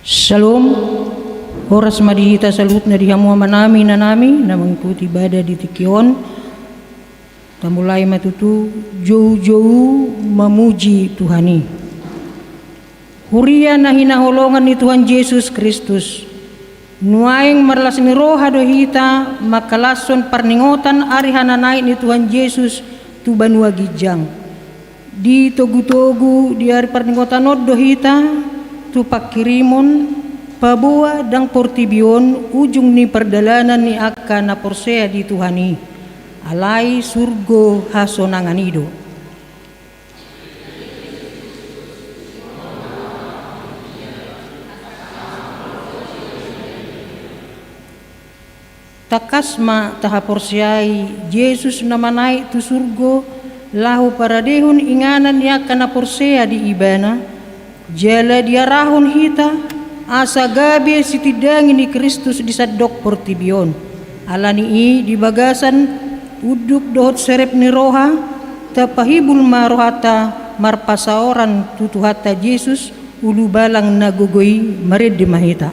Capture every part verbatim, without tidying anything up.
Syalom. Horas ma di hita saluhutna, di hamu amanami, inanami na mangikuti ibadah di tingki on. Tamulai ma tutu joujou mamuji Tuhan i. Huria na hinaholongan ni Tuhan Jesus Kristus, nuaeng marlas ni roha do hita mangkalashon parningotan ari hananait ni Tuhan Jesus tu banua ginjang. Ditogutogu di ari parningotan on do hita tu pangkirimon, paboa ndang portibi on ujung ni pardalanan ni angka na porsea di Tuhan i, alai surgo hasonangan i do. Tangkas ma tahaporseai Jesus na manaek tu surgo laho paradehon inganan ni angka na porsea di Ibana, jala diarahon hita asa gabe sitindangi ni Kristus di sandok portibi on. Ala ni i, di bagasan unduk dohot serep ni roha, tapahibul ma rohanta marpasaoran tu Tuhanta Jesus, Ulubalang na gogo i. Marende ma hita.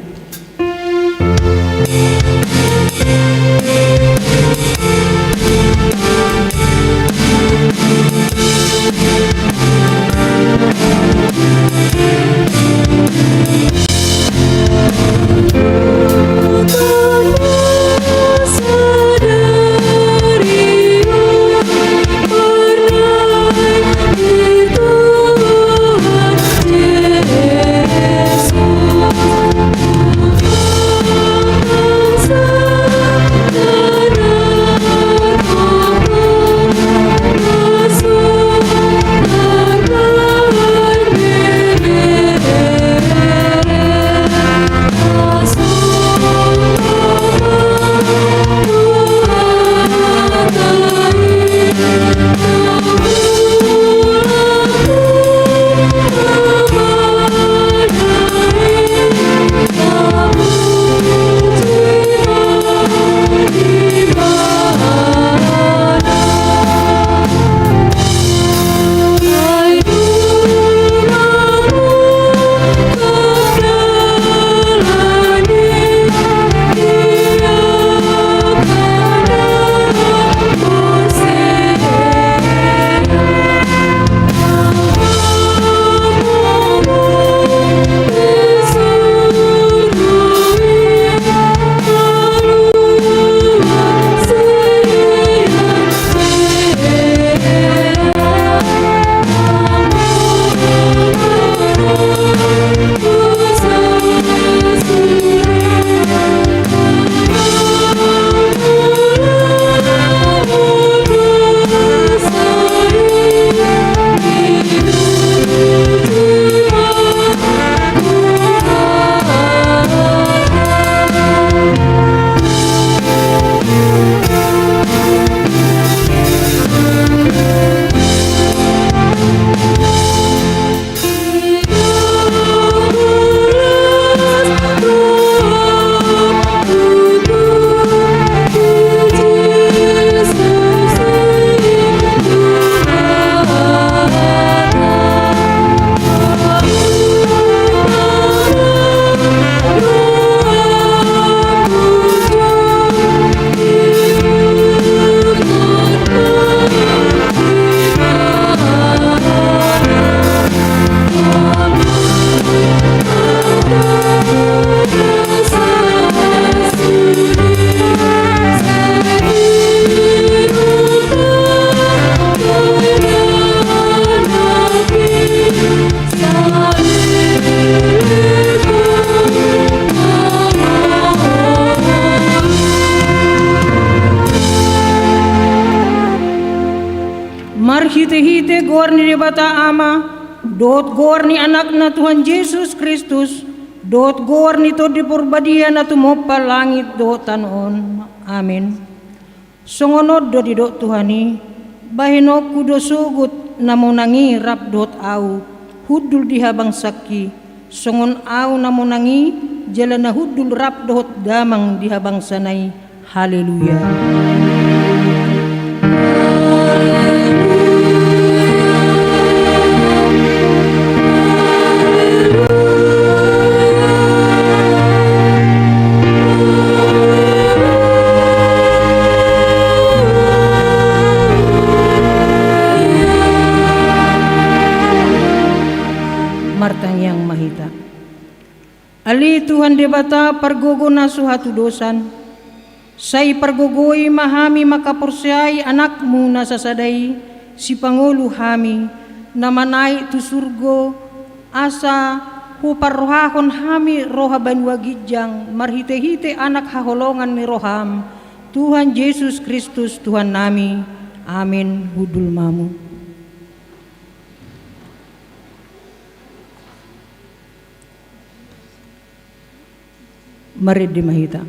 Marhitehite goar ni Debata Ama, dohot goar ni Anakna Tuhan Jesus Kristus, dohot goar ni Tondi Porbadia na tumompa langit dohot tano on. Amen. Songon on do didok Tuhan i: Bahenonku do sogot na monang i rap dohot Ahu, hundul di habangsangki, songon Ahu na monang i jala na hundul rap dohot Damang di habangsana i. Haleluya. Martangiang ma hita. Ale Tuhan Debata, pargogo na so hatudosan, sai pargogoi ma hami mangkaporseai Anakmu na sasada i, sipangolu hami, na manaek tu surgo, asa huparrohahon hami roha banua ginjang marhitehite Anak haholongan ni roham, Tuhan Jesus Kristus Tuhannami. Amin. Hundul ma hamu. Marende ma hita.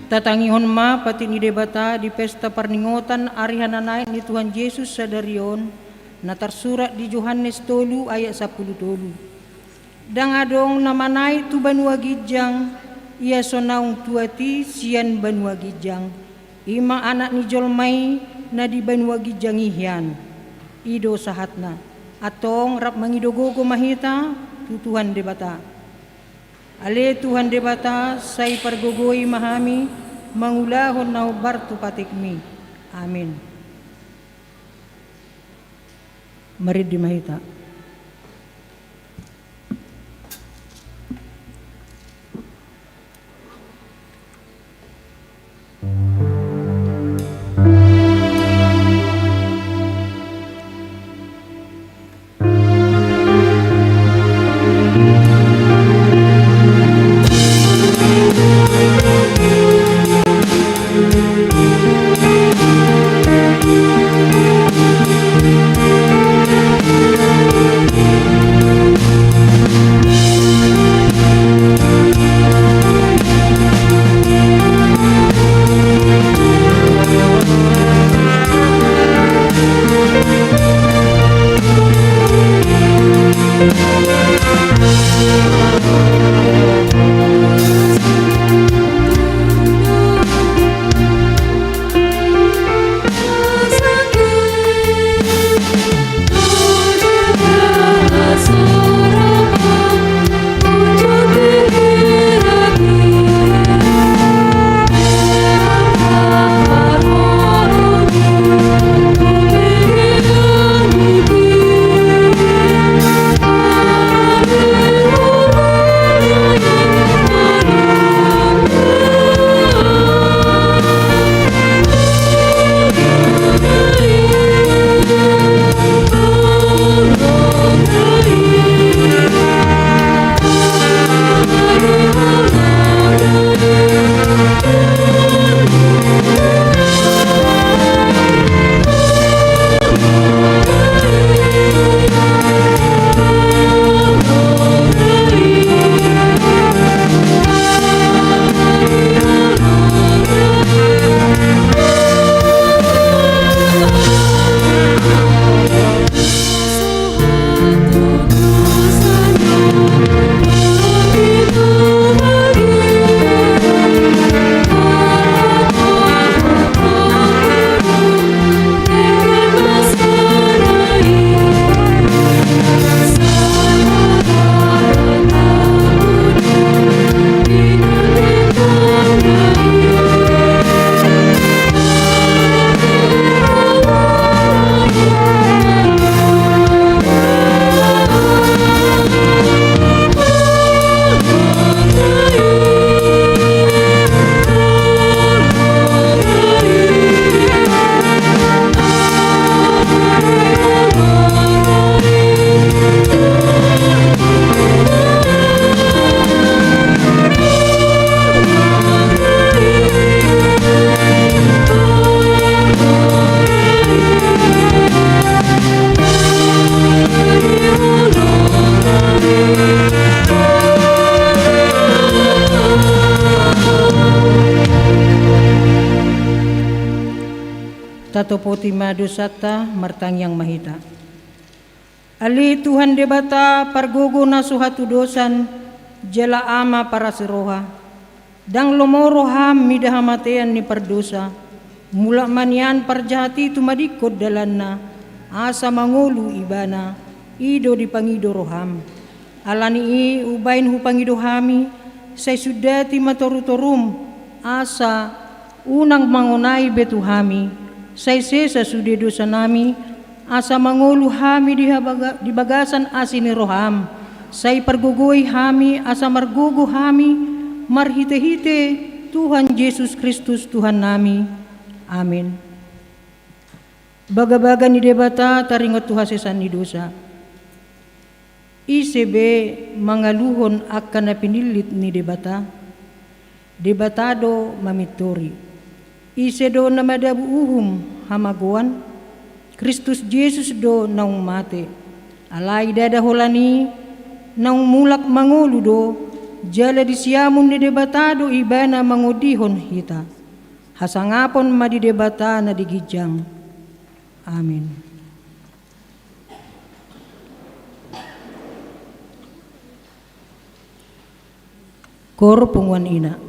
Tatangihon ma patik ni Debata di pesta parningotan ari hananaek ni Tuhan Jesus sadari on, na tarsurat di Johannes tolu ayat sampulu tolu. Ndang adong na manaek tu banua ginjang, ia so naung tuat i sian banua ginjang, i ma Anak ni jolma i na di banua ginjang i hian. I do sahatna. Antong rap mangido gogo ma hita tu Tuhan Debata. Ale Tuhan Debata, sai pargogoi ma hami mangulahon na hombar tu patikmi. Amin. Marende ma hita. Tima dosanta, martangiang ma hita. Ale Tuhan Debata, pargogo na so hatudosan, jala Ama parasi roha, ndang lomo roham mida hamatean ni pardosa, mulak ma nian parjahat i tumadingkon dalanna, asa mangolu ibana, i do dipangido roham. Ala ni i umbahen hupangido hami, sai sundati ma torutorum, asa unang mangonai be tu hami, sai sesa sude dosanami, asa mangolu hami di habaga-, di bagasan asi ni roham, sai pargogoi hami, asa margogo hami, marhitehite Tuhan Jesus Kristus Tuhannami. Amin. Bagabaga ni Debata taringot tu hasesaan ni dosa. Ise be mangaluhon angka na pinillit ni Debata? Debata do mamintori. Ise do na madabu uhum hamagoan? Kristus Jesus do naung mate. Alai ndada holan i, naung mulak mangolu do, jala di siamun ni Debata do ibana mangondihon hita. Hasangapon ma di Debata na di ginjang. Amin. Koor punguan ina.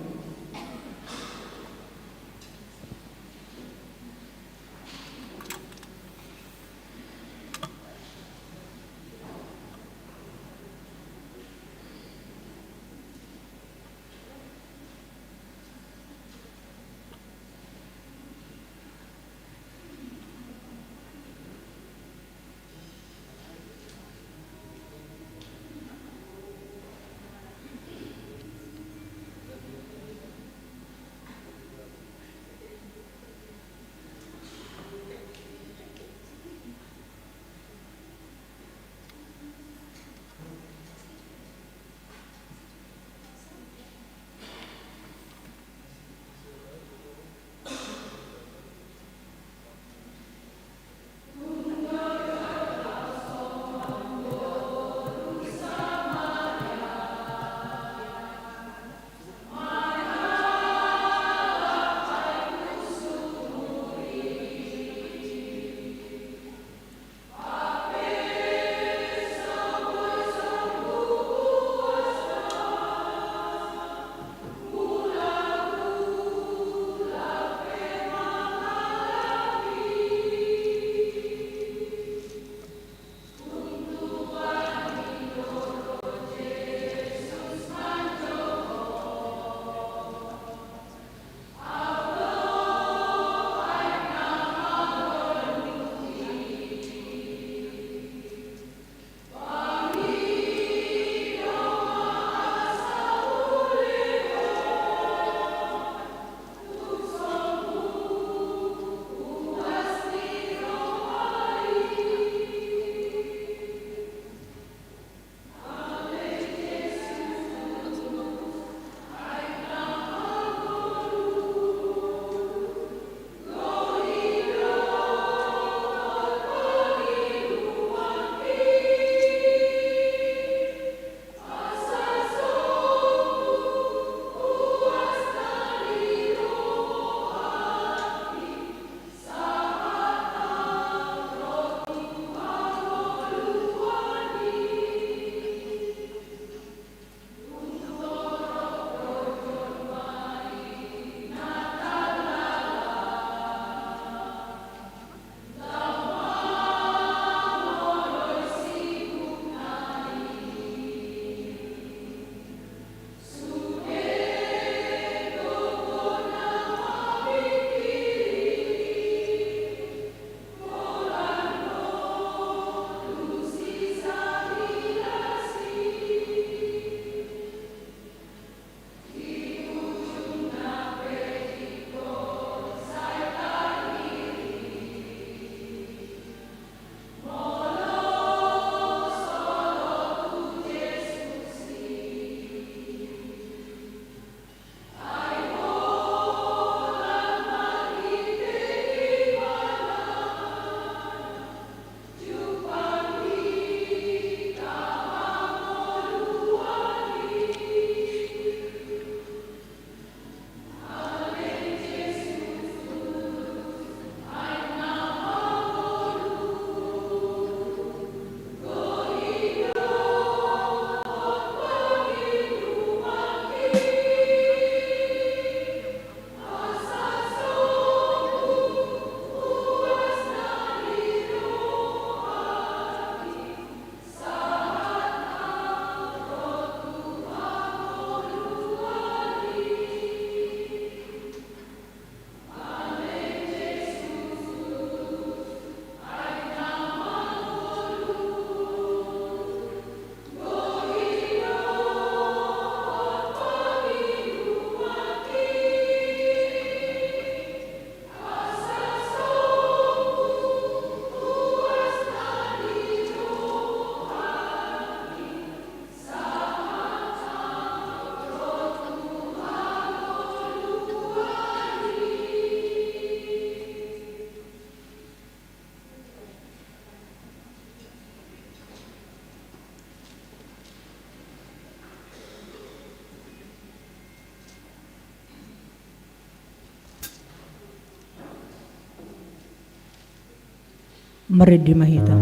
Marende ma hita.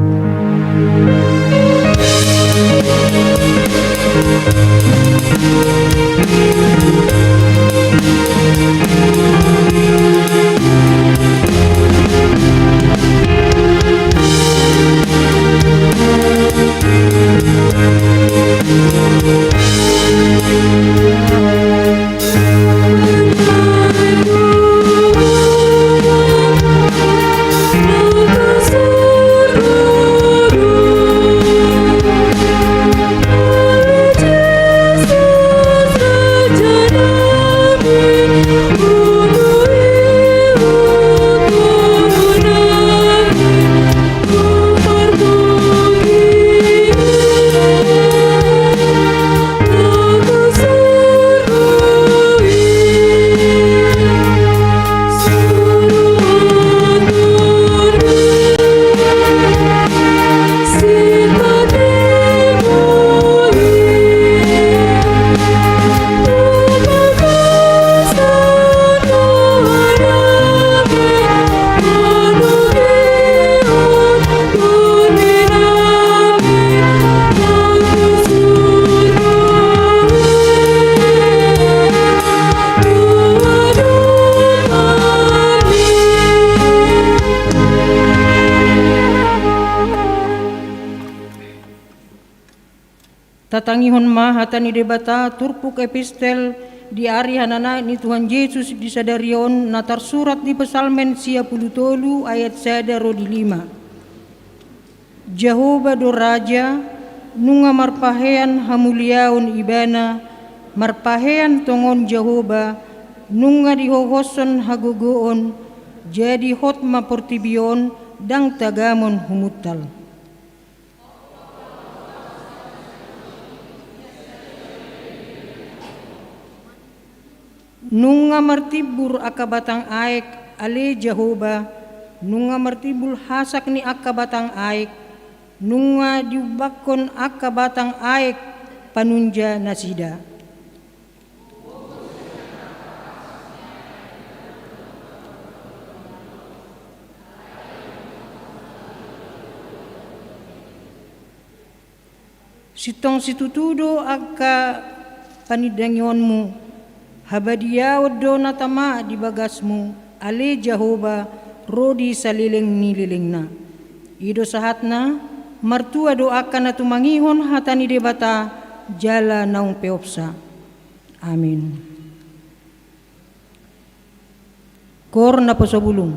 Tatangihon ma hata ni Debata turpuk epistel di ari hananaek ni Tuhan Jesus di sadari on, na tarsurat di Psalmen sia pulu tolu ayat sada ro di lima. Jahowa do raja, nunga marpahean hamuliaon Ibana, marpahean tongon Jahowa, nunga dihohoshon hagogoon, jadi hot ma portibi on, ndang tagamon humuntal. Nunga martimbur angka batang aek, ale Jahowa, nunga martimbur hasak ni angka batang aek, nunga diumbakkon angka batang aek panunja nasida. Sintong situtu do angka panindangionmu, habadiaon do na tama di bagasmu, ale Jahowa, ro di saleleng ni lelengna. I do sahatna, martua do angka na tumangihon hata ni Debata, jala naung peopsa. Amin. Koor naposobulung.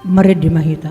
Marende ma hita.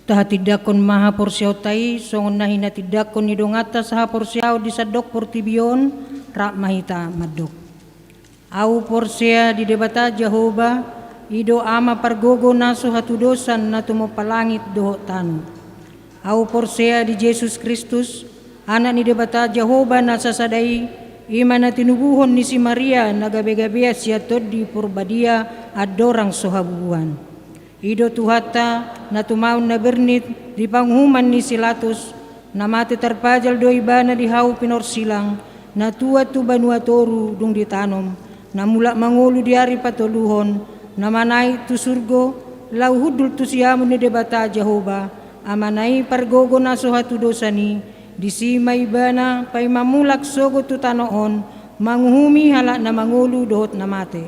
Tahatindangkon ma haporseaonta i songon na hinatindanghon ni donganta sahaporseaon di sandok portibi on. Rap ma hita mandok. Ahu porsea di Debata Jahowa, i do Ama pargogo na so hatudosan na tumompa langit dohot tano. Ahu porsea di Jesus Kristus, Anak ni Debata Jahowa na sasada i, i ma na tinubuhon ni si Maria na gabegabean sian Tondi Porbadia andorang so habubuhan. I do Tuhanta na tumaon na bernit di panguhuman ni si Latus, na mate tarpajal do Ibana di hau pinorsilang, na tuat tu banua toru dung ditanom, na mulak mangolu di ari patoluhon, na manaek tu surgo, laho hundul tu siamun ni Debata Jahowa, Amana i pargogo na so hatudosan i. Disi ma Ibana paima mulak sogot tu tano on, manguhumi halak na mangolu dohot na mate.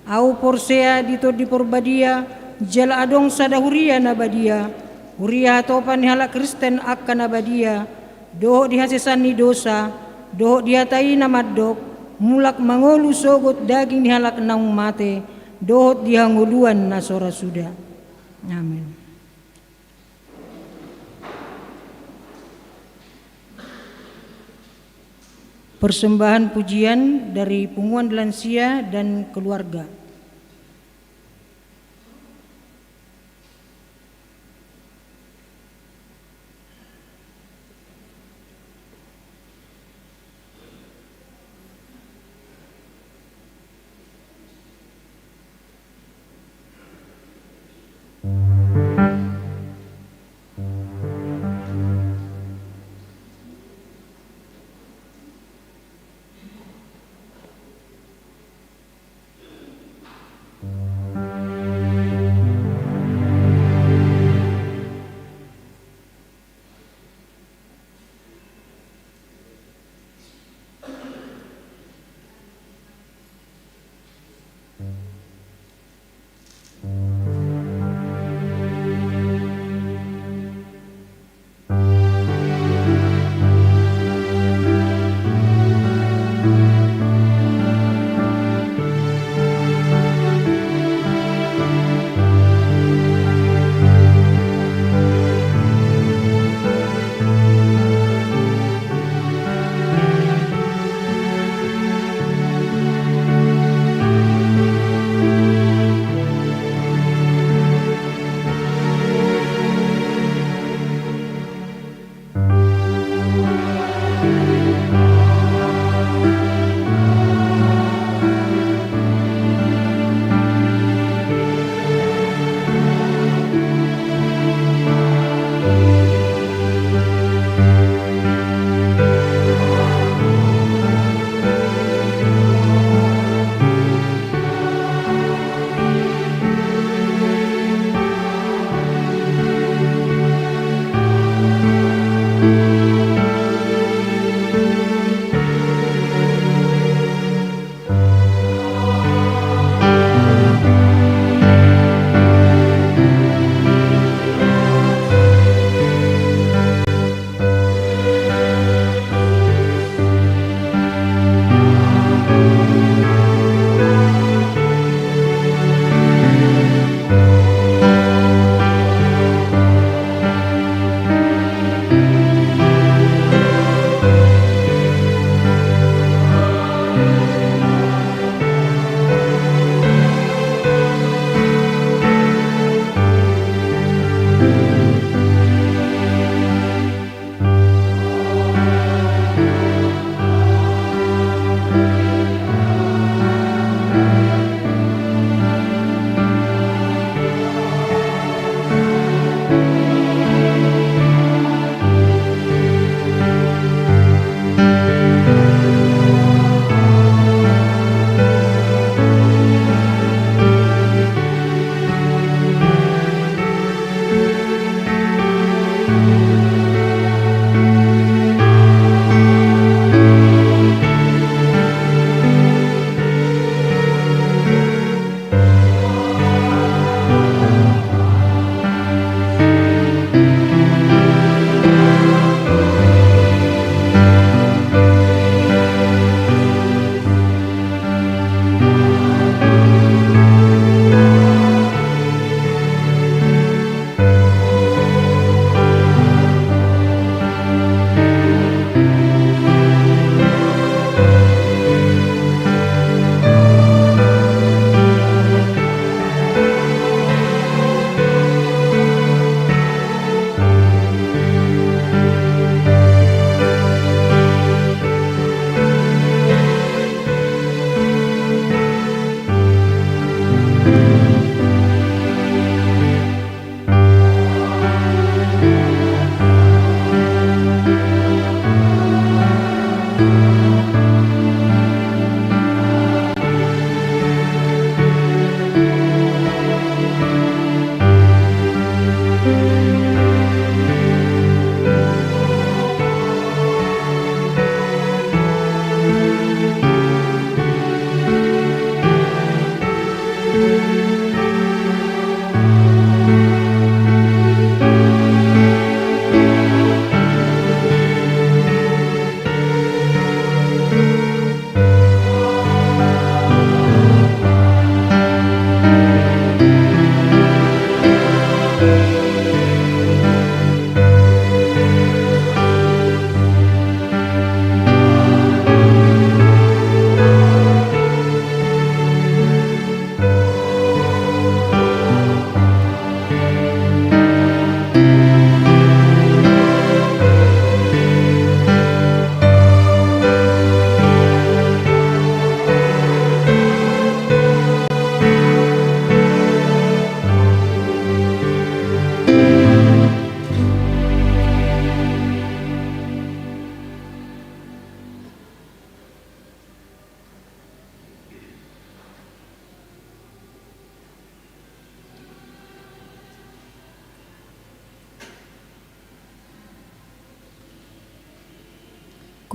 Ahu porsea di Tondi Porbadia, jala adong sada huria na badia, huria hatopan ni halak Kristen angka na badia, dohot di hasesaan ni dosa, dohot di hata i na mandok, mulak mangolu sogot daging ni halak naung mate, dohot di hangoluan na so ra suda. Amen. Persembahan pujian dari punguan lansia dan keluarga.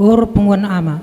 Urup punguan ama.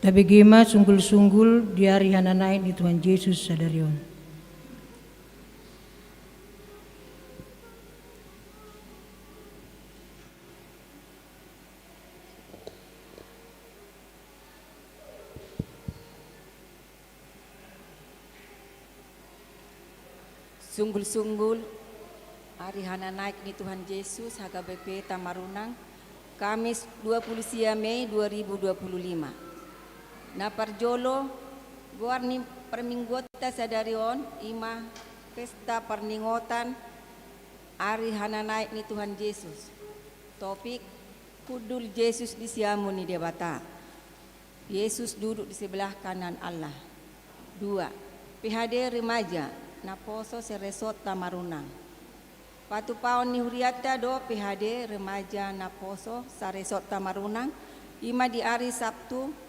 Tabege ma sunggul-sunggul di ari hananaek ni Tuhan Jesus sadari on. Sunggul-sunggul ari hananaek ni Tuhan Jesus, H K B P Tamarunang, Kamis dua puluh sia Mei dua ribu dua puluh lima. Na parjolo, goar ni parmingguonta sadari on i ma pesta parningotan ari hananaek ni Tuhan Jesus. Topik: Hundul Jesus di siamun ni Debata. Yesus duduk di sebelah kanan Allah. Dua, P H D remaja naposo seresort Tamarunang. Patupaon ni hurianta do P H D remaja naposo seresort Tamarunang, i ma di ari Sabtu,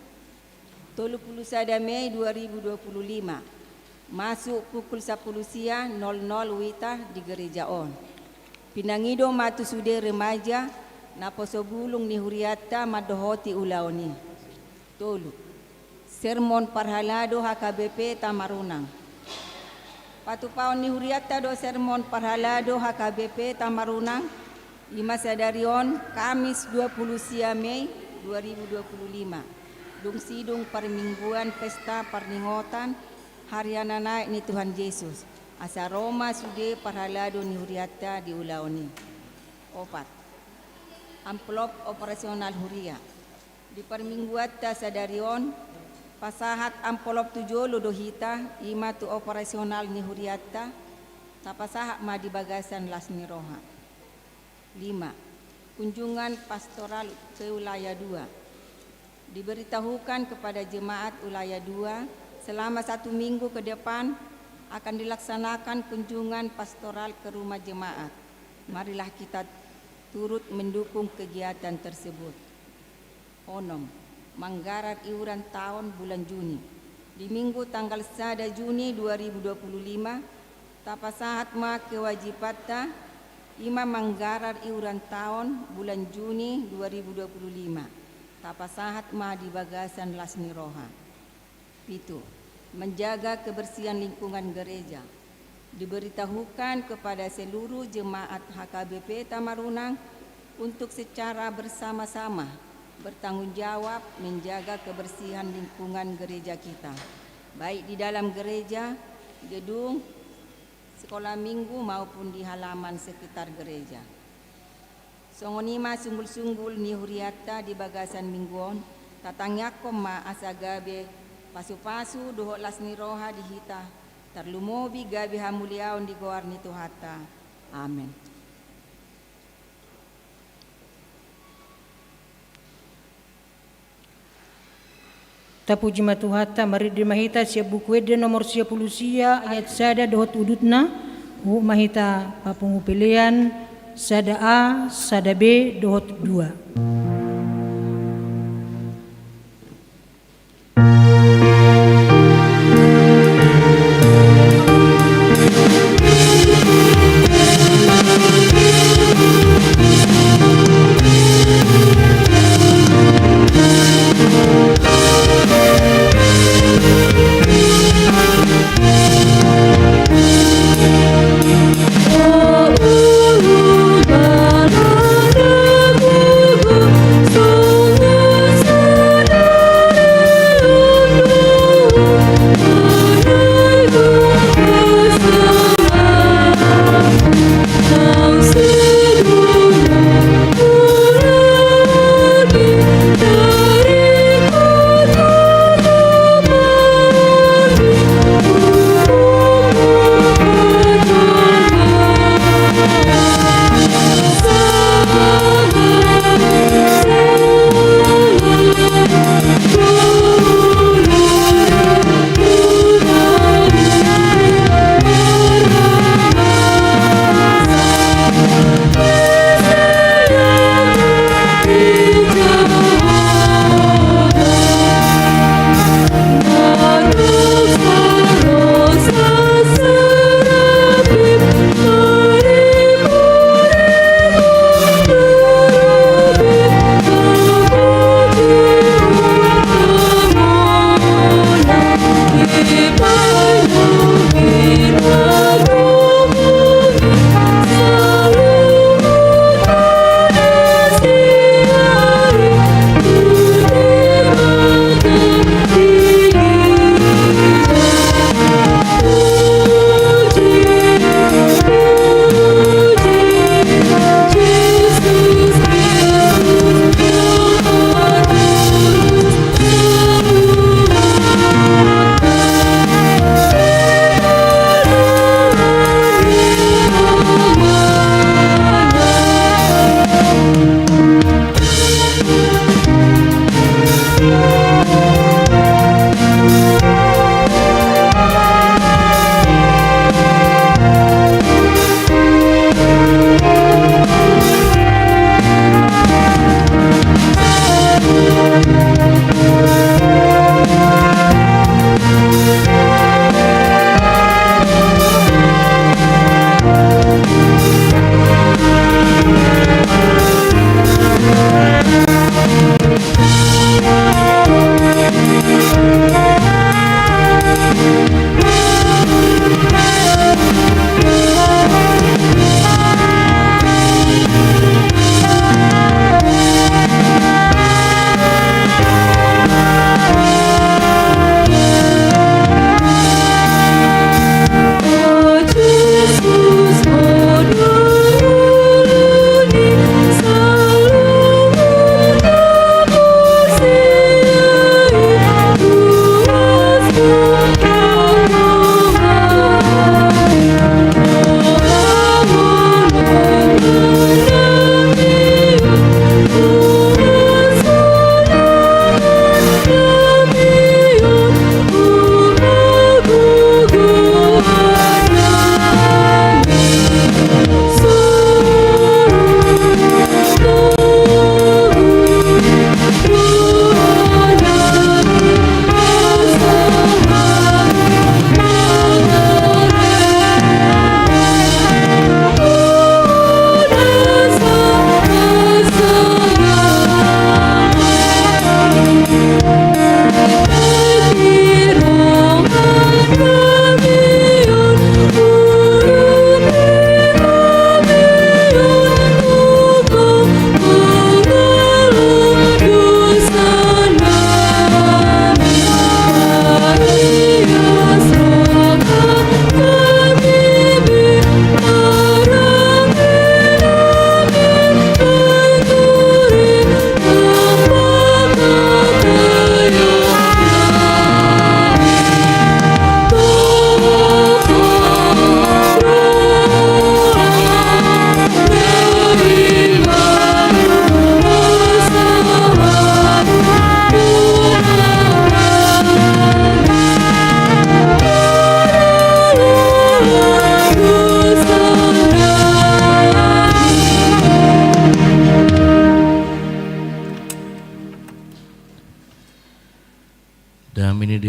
tolu puluh sada Mei dua ribu dua puluh lima, masuk pukul sampulu sia nol nol wita di gereja on. Pinangido ma tu sude remaja naposo bulung ni hurianta mandohoti ulaon i. Tolu, sermon parhalado H K B P Tamarunang. Patupaon ni hurianta do sermon parhalado H K B P Tamarunang, i ma sadari on, Kamis dua puluh sia Mei dua ribu dua puluh lima. Dung sidung parmingguan pesta parningotan ari hananaek ni Tuhan Jesus, asa ro ma sude parhalado ni hurianta di ulaon i. Opat, amplop operasional huria. Di parmingguanta sadari on, pasahat amplop tu jolo do hita, i ma tu operasional ni hurianta, tapasahat ma di bagasan las ni roha. Lima, kunjungan pastoral ke wilayah dua. Diberitahukan kepada jemaat wilayah dua, selama satu minggu ke depan akan dilaksanakan kunjungan pastoral ke rumah jemaat. Marilah kita turut mendukung kegiatan tersebut. Onom, manggarar iuran taon bulan Juni. Di Minggu tanggal sada Juni dua ribu dua puluh lima, tapasahat ma kewajibanta, i ma manggarar iuran taon bulan Juni dua ribu dua puluh lima. Tapasahat ma di bagasan las ni roha. Pitu, menjaga kebersihan lingkungan gereja. Diberitahukan kepada seluruh jemaat H K B P Tamarunang untuk secara bersama-sama bertanggung jawab menjaga kebersihan lingkungan gereja kita, baik di dalam gereja, gedung, sekolah minggu, maupun di halaman sekitar gereja. Songon i ma sunggul-sunggul ni hurianta di bagasan minggu on, tatangiangkon ma asa gabe pasu-pasu dohot las ni roha di hita, tarlumobi gabe hamuliaon di goar ni Tuhanta. Amen. Tapuji ma Tuhanta, marende ma hita sian Buku Ende nomor sia pulu sia, ayat sada dohot udutna, huhut ma hita papungu pelean sada A, sada B dohot dua.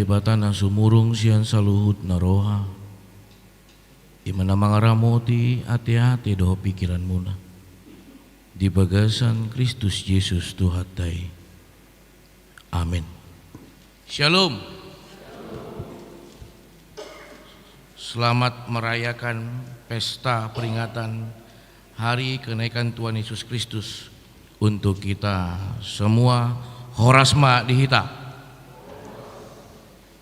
Debata na sumurung sian saluhut na roha, i ma na mangaramoti ateate dohot pingkiranmuna di bagasan Kristus Jesus Tuhanta i. Amin. Shalom. Selamat merayakan pesta peringatan Hari Kenaikan Tuhan Yesus Kristus untuk kita semua. Horas ma di hita.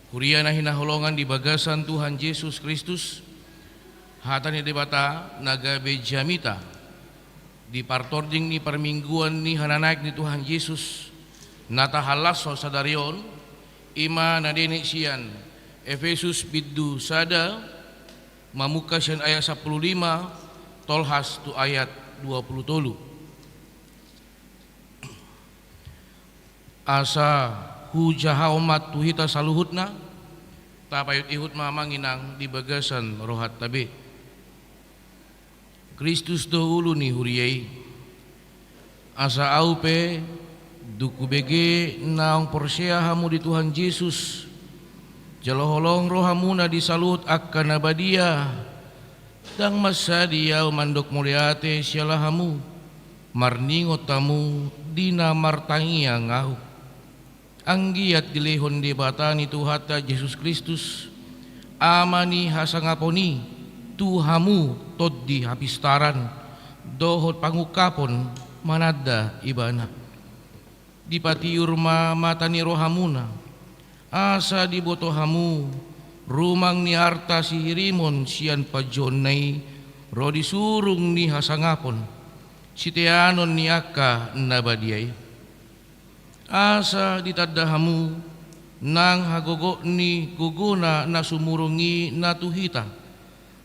Huria na hinaholongan di bagasan Tuhan Jesus Kristus, hata ni Debata na gabe jamita di partording ni parmingguan ni hananaek ni Tuhan Jesus na tahalashon sadari on, i ma na denggan sian Efesus bindu sada, mamungka sian ayat sampulu lima, tolhas tu ayat dua pulu tolu. Asa hujahahon ma tu hita saluhutna, tapaihutihut ma amang inang di bagasan rohanta be. Kristus do ulu ni huria i. Asa ahu pe, dung hubege naung porsea hamu di Tuhan Jesus, jala holong rohamuna di saluhut angka na badia, ndang mansadi ahu mandok mauliate siala hamu, marningot hamu di na martangiang ahu. Anggiat dilehon Debata ni Tuhanta Jesus Kristus, Ama ni hasangapon i, tu hamu tondi hapistaran dohot pangungkapon mananda Ibana. Dipatiur ma mata ni rohamuna, asa diboto hamu rumang ni arta sihirimon sian panjouonna i, ro di surung ni hasangapon, siteanon ni angka na badia i. Asa ditanda hamu nang hagogoon ni gogona na sumurung i na tu hita,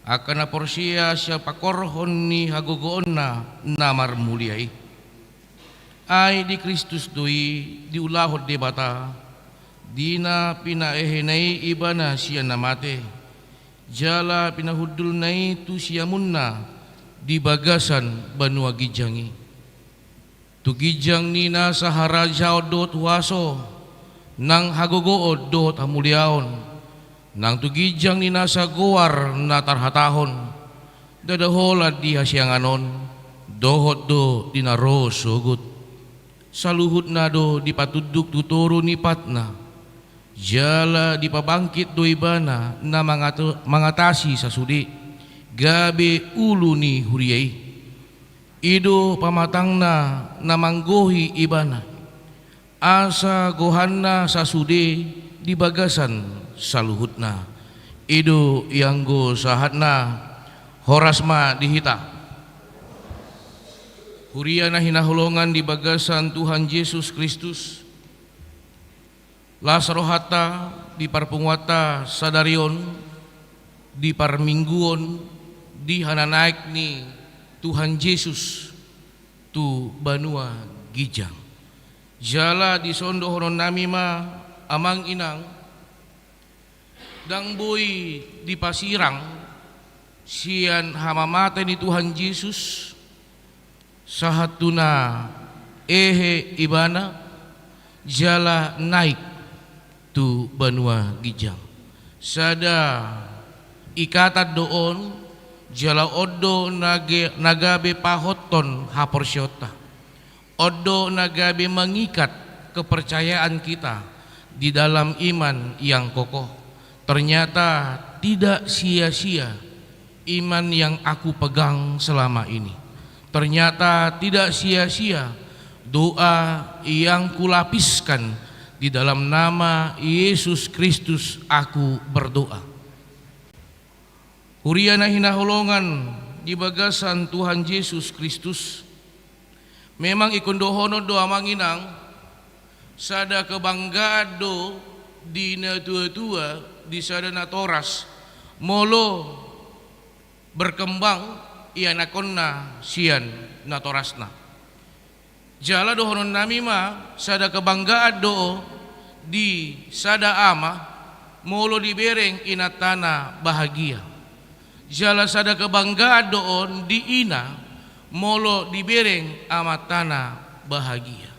angka na porsea sian pangkorhon ni hagogoonna na marmulia i. Ai di Kristus do i diulahon Debata, di na pinaehena i Ibana sian na mate, jala pinahundulna i tu siamunna di bagasan banua ginjang i. Tu ginjang ni nasa harajaon dohot huaso, nang hagogoon dohot hamuliaon, nang tu ginjang ni nasa goar na tarhatahon, ndada holan di hasiangan on, dohot do di na ro sogot. Saluhutna do dipatunduk tu toru ni patna, jala dipabangkit do Ibana na mangato-, mangatasi sasude, gabe ulu ni huria i. I do pamatangna na manggohi Ibana, asa gohanna sasude di bagasan saluhutna. I do ianggo sahatna. Horas ma di hita. Huria na hinaholongan di bagasan Tuhan Jesus Kristus, las rohanta di parpunguanta sadari on, di parmingguon di hananaek ni Tuhan Jesus tu banua ginjang. Jala dison dohononnami ma, amang inang, ndang boi dipasirang sian hamamate ni Tuhan Jesus, sahat tu na ehe Ibana, jala naik tu banua ginjang. Sada ikatan do on, jala on do na ge-, na gabe pahothon haporseaonta. On do na gabe mangikat kepercayaan kita di dalam iman yang kokoh. Ternyata tidak sia-sia iman yang aku pegang selama ini. Ternyata tidak sia-sia doa yang kulapiskan, di dalam nama Yesus Kristus aku berdoa. Huria na hinaholongan di bagasan Tuhan Jesus Kristus, memang ingkon dohonon do, amang inang, sada kebanggaan do di natua-tua, di sada natoras, molo berkembang ianakhonna sian natorasna. Jala dohononnami ma, sada kebanggaan do di sada ama, molo dibereng inantana bahagia. Jala sada kebanggaan do on di ina, molo dibereng amantana bahagia.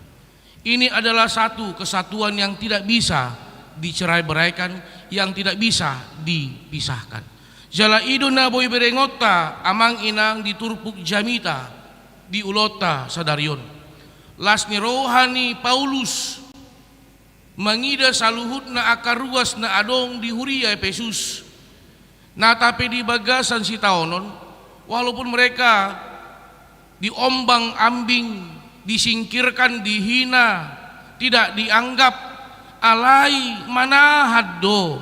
Ini adalah satu kesatuan yang tidak bisa dicerai-beraikan, yang tidak bisa dipisahkan. Jala i do na boi berengonta amang inang di turpuk jamita di ulaonta sadari on. Las ni roha ni Paulus mangida saluhutna angka ruas na adong di huria Epesus, nata pe di bagasan sitaonon, walaupun mereka diombang-ambing, disingkirkan, dihina, tidak dianggap, alai manahan do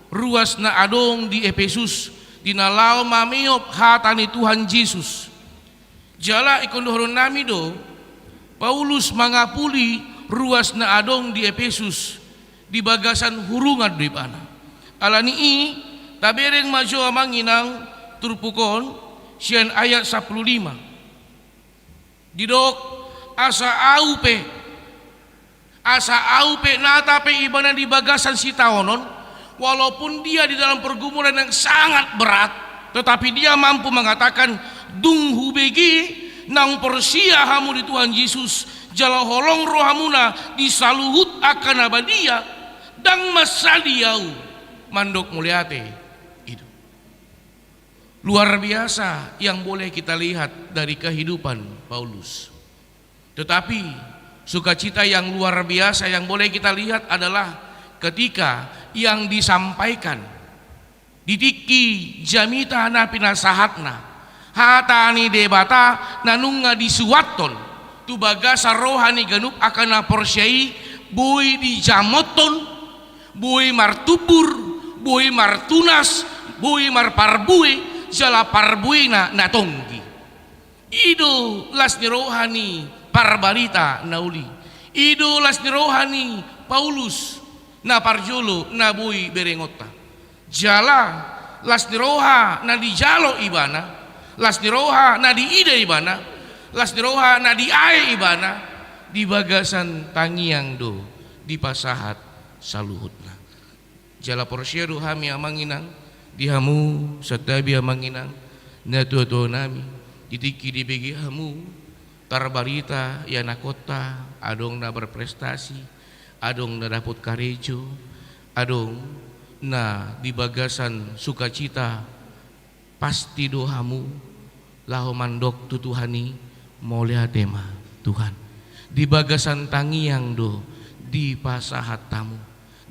ruas na adong di Epesus, di na laho mameop hata ni Tuhan Jesus. Jala ingkon dohononnami do, Paulus mangapuli ruas na adong di Epesus, di bagasan hurungan do ibana. Alani i, tabereng ma jo amang inang turpuk on, sian ayat sampulu lima. Didok, asa au pe, asa au pe, nata pe ibana di bagasan sitaonon, walaupun dia di dalam pergumulan yang sangat berat, tetapi dia mampu mengatakan, dung hubege naung porsea hamu di Tuhan Jesus, jala holong rohamuna di saluhut angka na badia, ndang mansadi au mandok mauliate. I do. Luar biasa yang boleh kita lihat dari kehidupan Paulus. Tetapi, sukacita yang luar biasa yang boleh kita lihat adalah ketika yang disampaikan di tingki jamita na pinasahatna, hata ni Debata na nunga disuathon tu bagasan roha ni ganup angka na porsea i, boi dijamothon, boi martumbur, boi martunas, boi marparbue, jala parbuena na tonggi. I do las ni roha ni parbarita na uli. I do las ni roha ni Paulus na parjolo na boi berengonta. Jala las ni roha na dijalo ibana, las ni roha na diida ibana, las ni roha na diae ibana, di bagasan tangiang do dipasahat saluhutna. Jala porsea do hami amang inang, di hamu santabi amang inang, na tuatua nami, di tingki dibege hamu, tarbarita ianakhonta, adong na berprestasi, adong na dapot karejo, adong na di bagasan sukacita, pasti do hamu laho mandok tu Tuhan i, mauliate ma Tuhan. Di bagasan tangiang do dipasahat hamu.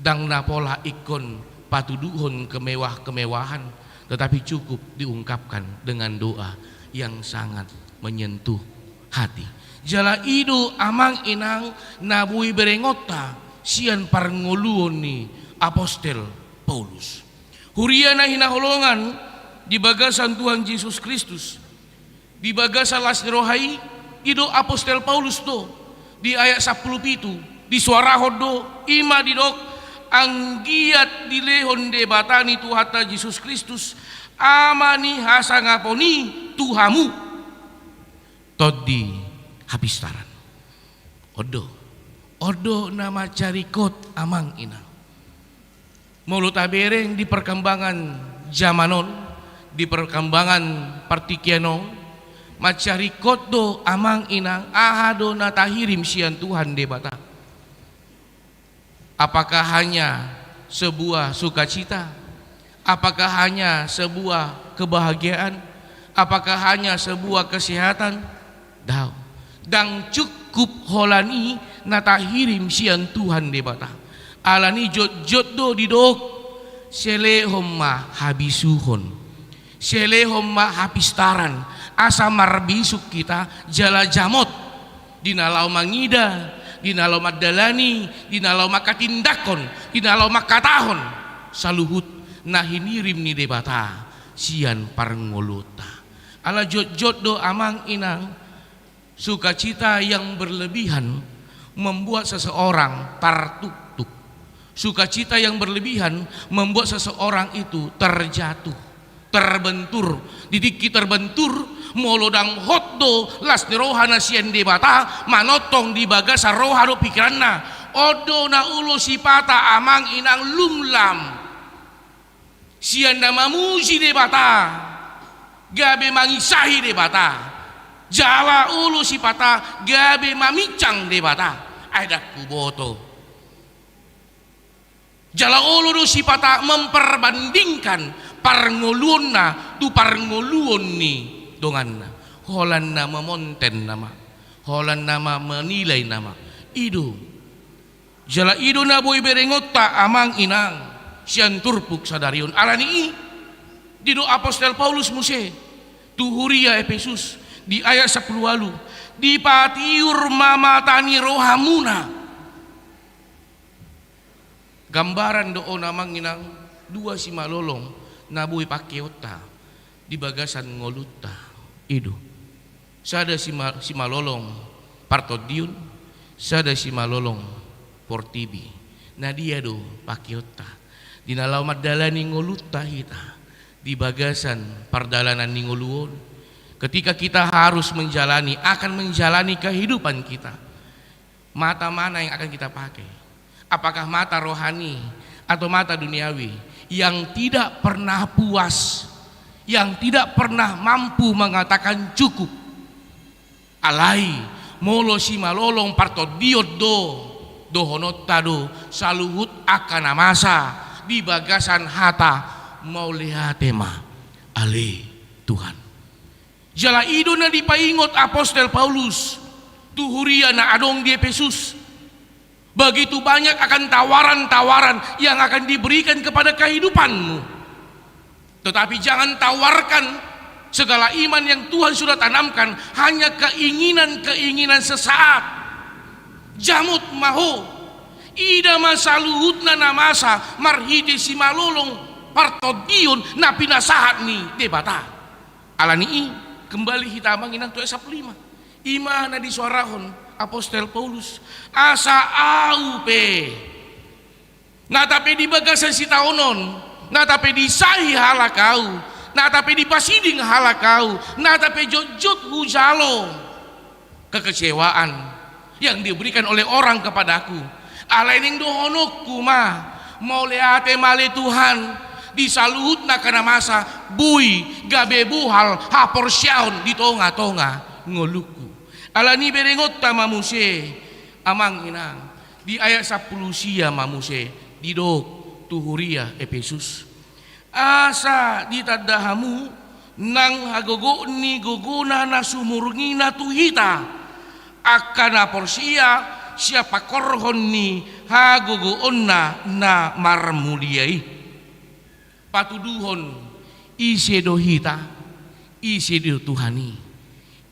Ndang na pola ingkon patuduhon kemewah-kemewahan, tetapi cukup diungkapkan dengan doa yang sangat menyentuh hati. Jala i do amang inang na boi berengonta sian parngoluon ni apostel Paulus. Huria na hinaholongan di bagasan Tuhan Jesus Kristus, di bagasan las ni roha i, i do apostel Paulus do, di ayat sampulu pitu, disuarahon do, i ma didok, anggiat dilehon Debata ni Tuhanta Jesus Kristus, Ama ni hasangapon i tu hamu, tondi hapistaran. On do, on do na mansai ringkot amang inang. Molo tabereng di perkembangan zaman on, di perkembangan partingkian on, mansai ringkot do amang inang aha do na tahirim sian Tuhan Debata. Apakah hanya sebuah sukacita? Apakah hanya sebuah kebahagiaan? Apakah hanya sebuah kesehatan? Daong. Ndang cukup holan i na tahirim sian Tuhan Debata. Alani jotjot do didok, sai lehon ma habisuhon. Sai lehon ma hapistaran, asa marbisuk hita jala jamot. Di na laho mangida, di na laho mandalani, di na laho manghatindanghon, di na laho manghatahon saluhut na hinirim ni Debata sian parngoluonta. Ala jotjot do amang inang, sukacita yang berlebihan membuat seseorang tertuktuk. Sukacita yang berlebihan membuat seseorang itu terjatuh, terbentur. Di tingki terbentur, molo ndang hot do las ni roha na sian Debata, manongtong di bagasan roha dohot pikiranna, on do na olo sipata amang inang lumlam. Sian na mamuji Debata, gabe mangisahi Debata, jala olo sipata gabe mamincang Debata. Ai ndang huboto. Jala olo do sipata memperbandingkan parngoluonna tu parngoluon ni donganna. Holan na mamonten nama, holan na ma-, menilai nama. I do. Jala i do na boi berengonta amang inang sian turpuk sadari on. Alani i, didok apostel Paulus muse tu huria Epesus di ayat sampulu ualu, dipatiur ma mata ni rohamuna. Gambaran do on amang inang, dua simalolong na boi pakeonta di bagasan ngolunta. I do. Sada sima-, simalolong partondion, sada simalolong portibi. Na dia do pakeonta di na laho mandalani ngolunta hita di bagasan pardalanan ni ngolu on? Ketika kita harus menjalani, akan menjalani kehidupan kita, mata mana yang akan kita pakai? Apakah mata rohani atau mata duniawi yang tidak pernah puas, yang tidak pernah mampu mengatakan cukup? Alai, molo simalolong partondion do, dohononta do saluhut angka na masa di bagasan hata mauliate ma, ale Tuhan. Jala i do na dipaingot apostel Paulus tu huria na adong di Epesus. Begitu banyak akan tawaran-tawaran yang akan diberikan kepada kehidupanmu. Tetapi jangan tawarkan segala iman yang Tuhan sudah tanamkan hanya keinginan-keinginan sesaat. Jamot ma ho. Ida ma saluhutna na masa marhite simalolong partondion na pinasahat ni Debata. Alani i, kembali hita amang inang tu ayat sampulu lima. I ma na disoarahon apostel Paulus, asa ahu pe, na tape di bagasan sitaonon, na tape disahi halak ahu, na tape dipasiding halak ahu, na tape jotjot hujalo kekecewaan yang diberikan oleh orang kepadaku. Alai naeng dohononku ma, mauliate ma ale Tuhan, di saluhutna angka na masa, boi gabe bohal haporseaon di tonga-tonga ngolungku. Alani i berengonta ma muse amang inang, di ayat sampulu sia ma muse didok tu huria Epesus. Asa ditanda hamu nang hagogoon ni gogona na sumurung i na tu hita, angka na porsea sian pangkorhon ni hagogoonna na marmulia i. Patuduhon ise do hita, ise do Tuhan i.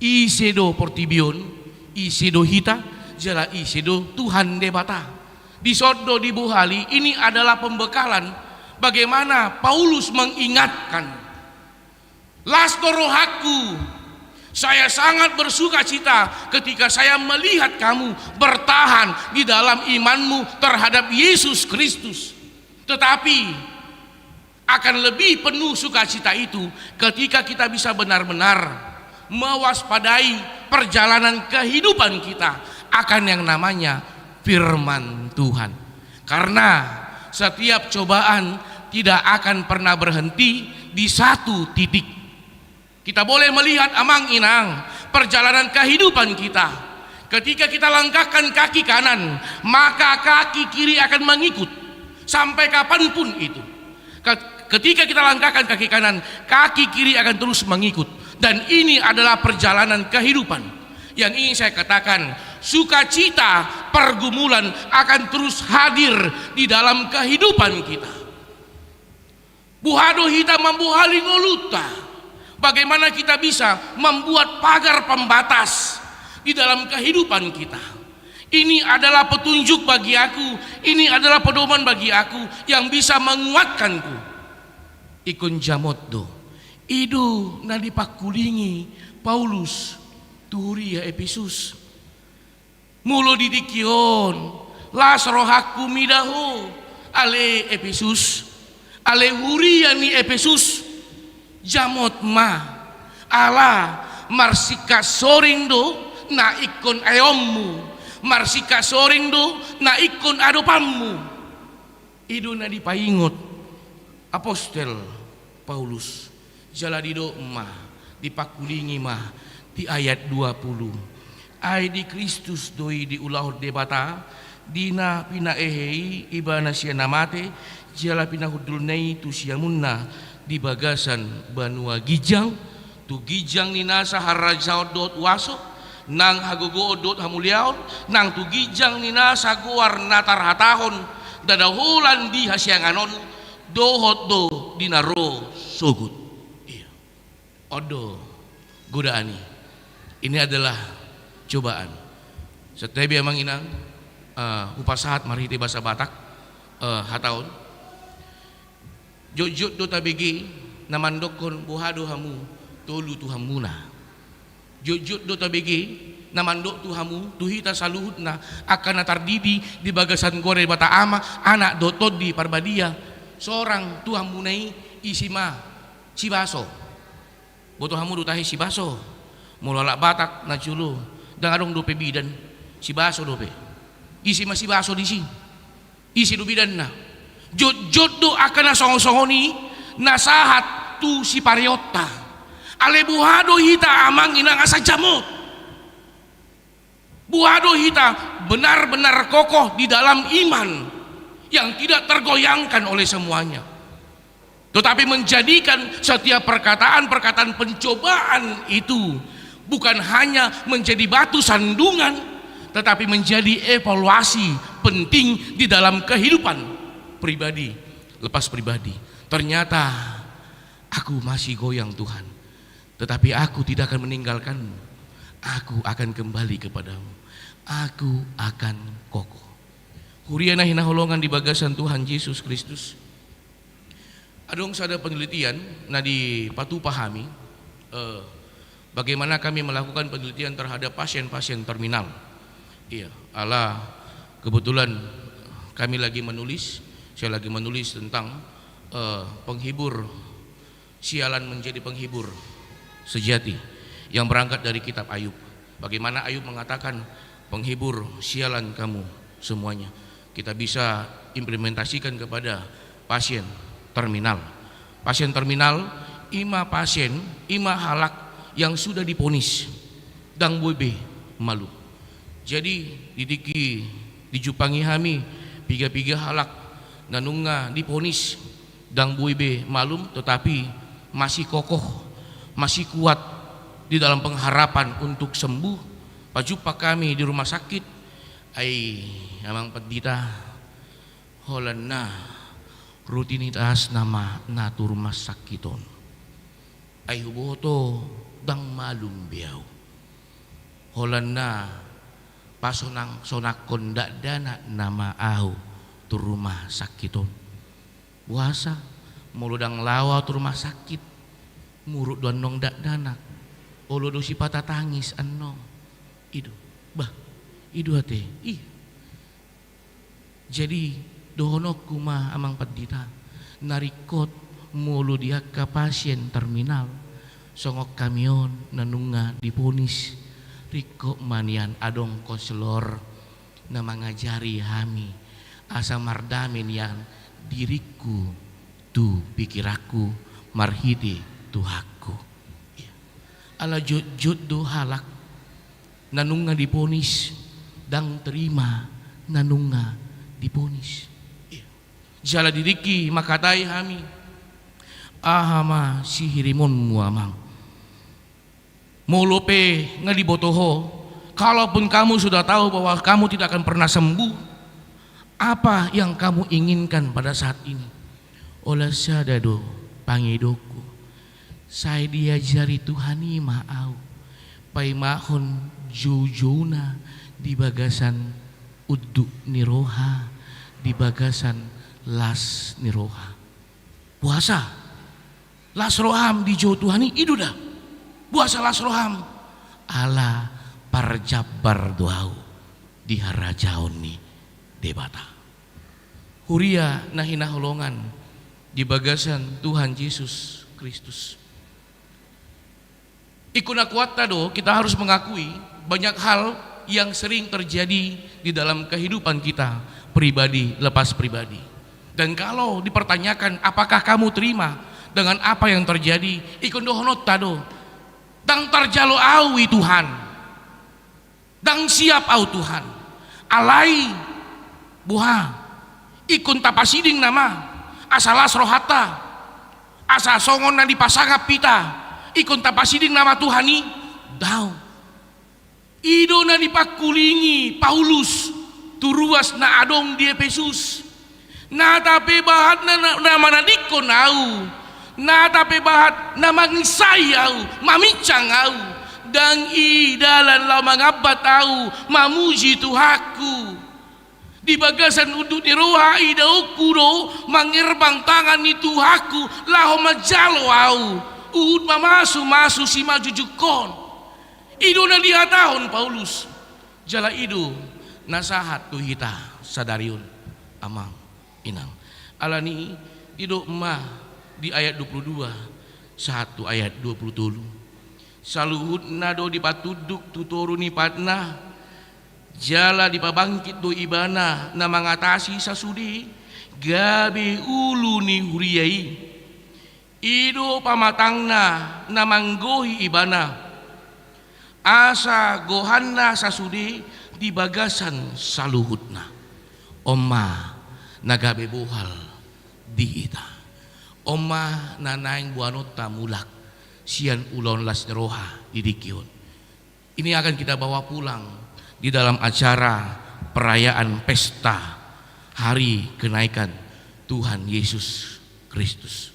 Ise do portibi on, ise do hita, jala ise do Tuhan Debata. Dison do dibohali, ini adalah pembekalan bagaimana Paulus mengingatkan. Las do rohangku, saya sangat bersukacita ketika saya melihat kamu bertahan di dalam imanmu terhadap Yesus Kristus. Tetapi, akan lebih penuh sukacita itu ketika kita bisa benar-benar mewaspadai perjalanan kehidupan kita akan yang namanya firman Tuhan. Karena setiap cobaan tidak akan pernah berhenti di satu titik. Kita boleh melihat, amang inang, perjalanan kehidupan kita. Ketika kita langkahkan kaki kanan, maka kaki kiri akan mengikut sampai kapanpun itu. Ke-, ketika kita langkahkan kaki kanan, kaki kiri akan terus mengikut. Dan ini adalah perjalanan kehidupan. Yang ingin saya katakan, sukacita, pergumulan akan terus hadir di dalam kehidupan kita. Boha do hita mambohali ngolunta? Bagaimana kita bisa membuat pagar pembatas di dalam kehidupan kita? Ini adalah petunjuk bagi aku, ini adalah pedoman bagi aku yang bisa menguatkanku. Ingkon jamot do. I do na dipangkulingi Paulus tu huria Epesus. Molo di tingki on, las rohangku mida ho, ale Epesus, ale huria ni Epesus, jamot ma, ala marsingkat soring do na ingkon eonmu, marsingkat soring do na ingkon adopanmu. I do na dipaingot apostel Paulus. Jala didok ma, dipangkulingi ma di ayat dua pulu. Ai di Kristus do i diulahon Debata Di na pinaehe i ibana sian na mate, jala pinahundulna i tu siamunna di bagasan banua ginjang, tu ginjang ni nasa harajaon dohot huaso, nang hagogoon dohot hamuliaon, nang tu ginjang ni nasa goar na tarhatahon, ndada holan di hasiangan on, dohot do di na ro sogot. Ia. On do godaan i. Ini adalah cobaan. Santabi amang inang, eh, hupasahat marhite bahasa Batak, eh, hata on. Jotjot do tabege na mandokkon boha do hamu tolu Tuhanmuna. Jotjot do tabege na mandok tu hamu, tu hita saluhutna, angka na tardidi di bagasan goar ni Debata Ama, Anak dohot Tondi Parbadia, sorang Tuhanmuna i, isi ma sibaso. Boto hamu do tahe sibaso? Molo halak Batak na jolo, ndang adong dope bidan, sibaso dope. Isi ma sibaso disi. Ise do bidanna? Jotjot do angka na songon-songon i na sahat tu sipareonta. Alai boha do hita amang inang asa jamot? Boha do hita benar-benar kokoh di dalam iman yang tidak tergoyangkan oleh semuanya, tetapi menjadikan setiap perkataan-perkataan pencobaan itu bukan hanya menjadi batu sandungan, tetapi menjadi evaluasi penting di dalam kehidupan pribadi, lepas pribadi. Ternyata aku masih goyang, Tuhan, tetapi aku tidak akan meninggalkan-Mu. Aku akan kembali kepada-Mu. Aku akan kokoh. Huria na hinaholongan di bagasan Tuhan Jesus Kristus. Adong sada penelitian na dipatupa hami, eh, bagaimana kami melakukan penelitian terhadap pasien-pasien terminal. Iya, ala kebetulan kami lagi menulis, saya lagi menulis tentang, eh, penghibur, sialan menjadi penghibur sejati yang berangkat dari kitab Ayub. Bagaimana Ayub mengatakan, "Penghibur, sialan kamu semuanya." Kita bisa implementasikan kepada pasien terminal. Pasien terminal, i ma pasien, i ma halak yang sudah diponis, ndang boi be malum. Jadi, di tingki dijumpangi hami piga-piga halak na nunga diponis, ndang boi be malum, tetapi masih kokoh, masih kuat di dalam pengharapan untuk sembuh. Pajumpa kami di rumah sakit, ai amang pandita, holan na rutinitas nama na tu rumah sakit on. Ai huboto ndang malum be ahu. Holan na pasonang-sonangkon dakdanak nama ahu tu rumah sakit on. Boasa, molo ndang laho ahu tu rumah sakit, muruk do annon dakdanak. Olo do sipata tangis annon. I do. Bah, i do ate. Iya. Jadi, dohononku ma amang pandita, na ringkot molo di angka pasien terminal, songon hami on na nunga diponis, ringkot ma nian adong konselor na mangajari hami, asa mardame nian diringku tu pingkiranku marhite Tuhanku. Iya. Ala jotjot do halak na nunga diponis, ndang terima na nunga diponis. Iya. Jala di tingki mangkatai hami, aha ma sihirimonmu amang? Molo pe nga diboto ho, kalaupun kamu sudah tahu bahwa kamu tidak akan pernah sembuh, apa yang kamu inginkan pada saat ini? Holan sada do pangidoonku. Sai diajari Tuhan i ma ahu, paimahon joujouna di bagasan unduk ni roha, di bagasan las ni roha. Boasa las roham dijou Tuhan i? I do da. Boasa las roham? Ala parjambar do ahu di harajaon ni Debata. Huria na hinaholongan di bagasan Tuhan Jesus Kristus. Ingkon akuatta do, kita harus mengakui banyak hal yang sering terjadi di dalam kehidupan kita pribadi lepas pribadi. Dan kalau dipertanyakan, apakah kamu terima dengan apa yang terjadi? Ingkon dohononta do, ndang tarjalo ahu i Tuhan. Ndang siap ahu Tuhan. Alai Boha? Ingkon tapasiding nama asa las rohanta, asa songon na dipasangap hita, ingkon tapasiding nama Tuhan i? Daong. I do na dipangkulingi Paulus tu ruas na adong di Epesus. Na tape bahat na, na, na manadingkon ahu, na tape bahat na manginsai ahu, maminsang ahu, ndang i dalan laho mangambat ahu mamuji Tuhanku. Di bagasan unduk ni roha idaonku do mangerbang tangan ni Tuhanku laho manjalo ahu, huhut mamasu-masu simanjujungkon. I do na dihatahon Paulus, jala i do na sahat tu hita sadari on, amang inang. Alani i didok ma di ayat dua puluh dua sahat tu ayat dua puluh tolu. Saluhutna do dipatunduk tu toru ni patna, jala dipabangkit do ibana na mangatasi sasude gabe ulu ni huria i. I do pamatangna na manggohi ibana, asa gohanna sasude di bagasan saluhutna. On ma na gabe bohal di hita. On ma na naeng boanonta mulak sian ulaon las ni roha di tingki on. Ini akan kita bawa pulang di dalam acara perayaan pesta hari kenaikan Tuhan Yesus Kristus.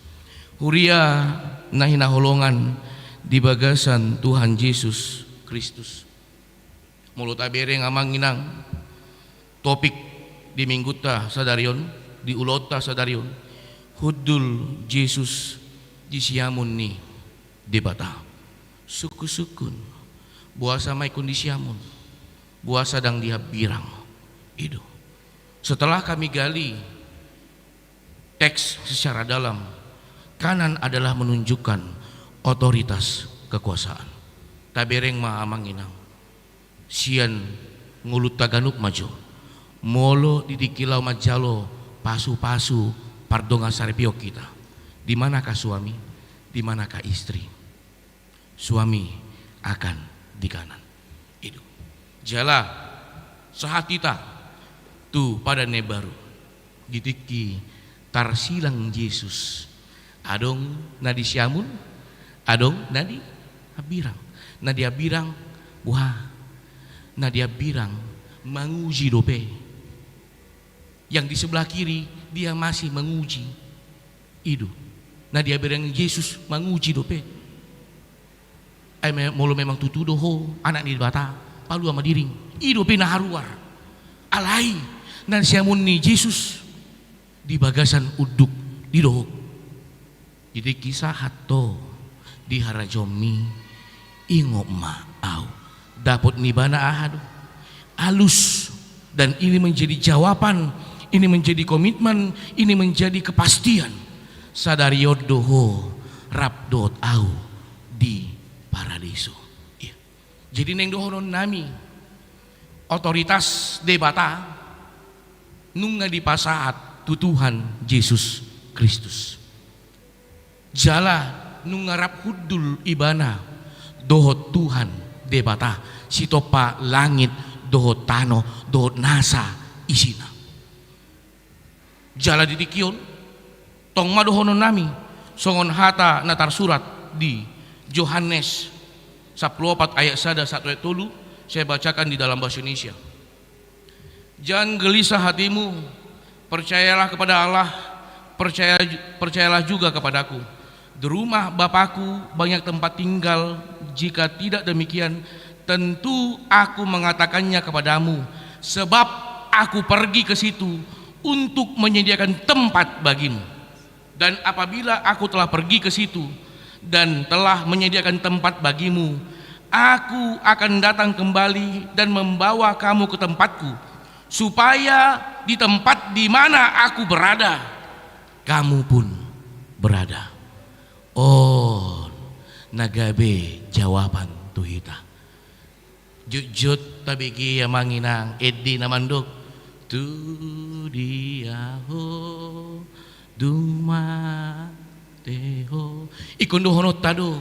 Huria na hinaholongan di bagasan Tuhan Yesus Kristus. Molo tabereng, amang inang, topik di minggunta sadari on, di ulaonta sadari on, hundul Jesus di siamun ni Debata. Sungkun-sungkun, boasa ma ingkon di siamun, boasa ndang di hambirang? I do. Setelah kami gali teks secara dalam, kanan adalah menunjukkan otoritas kekuasaan. Tabereng ma, amang inang, sian ngolunta ganup ma jo, molo di tingki laho manjalo pasu-pasu pardongansaripeon hita. Di manakah suami? Di manakah istri? Suami akan di kanan. I do. Jala sahat hita tu Padan na Imbaru, di tingki tarsilang Jesus, adong na di siamun, adong na di hambirang. Na di hambirang, wah, na di hambirang manguji dope. Yang di sebelah kiri, dia masih menguji. I do. Na di hambirang Jesus manguji dope. Ai me-, molo memang tutu do ho Anak ni Debata, palua ma dirim. I dope na haruar. Alai na siamun ni Jesus di bagasan unduk didok, di tingki sahat ho di harajaonmi, ingot ma ahu. Dapot ni ibana aha do? Alus. Dan ini menjadi jawaban, ini menjadi komitmen, ini menjadi kepastian. Sadari on do ho rap dohot ahu di paradiso. Iya. Jadi naeng dohonon nami, otoritas Debata nunga dipasahat tu Tuhan Jesus Kristus. Jala nunga rap hundul ibana dohot Tuhan Debata, sitompa langit dohot tano dohot nasa isina. Jala di tingki on, tong ma dohonon nami, songon hata na tarsurat di Johannes sampulu opat ayat sada sahat tu ayat tolu, saya bacakan di dalam bahasa Indonesia. Jangan gelisah hatimu, percayalah kepada Allah, percaya, percayalah juga kepadaku. Di rumah Bapakku banyak tempat tinggal, jika tidak demikian, tentu aku mengatakannya kepadamu, sebab aku pergi ke situ untuk menyediakan tempat bagimu. Dan apabila aku telah pergi ke situ dan telah menyediakan tempat bagimu, aku akan datang kembali dan membawa kamu ke tempatku, supaya di tempat di mana aku berada, kamu pun berada. On na gabe jawaban tu hita. Jotjot tabege, amang inang, ende na mandok, tu dia ho dung mate ho. Ingkon dohononta do.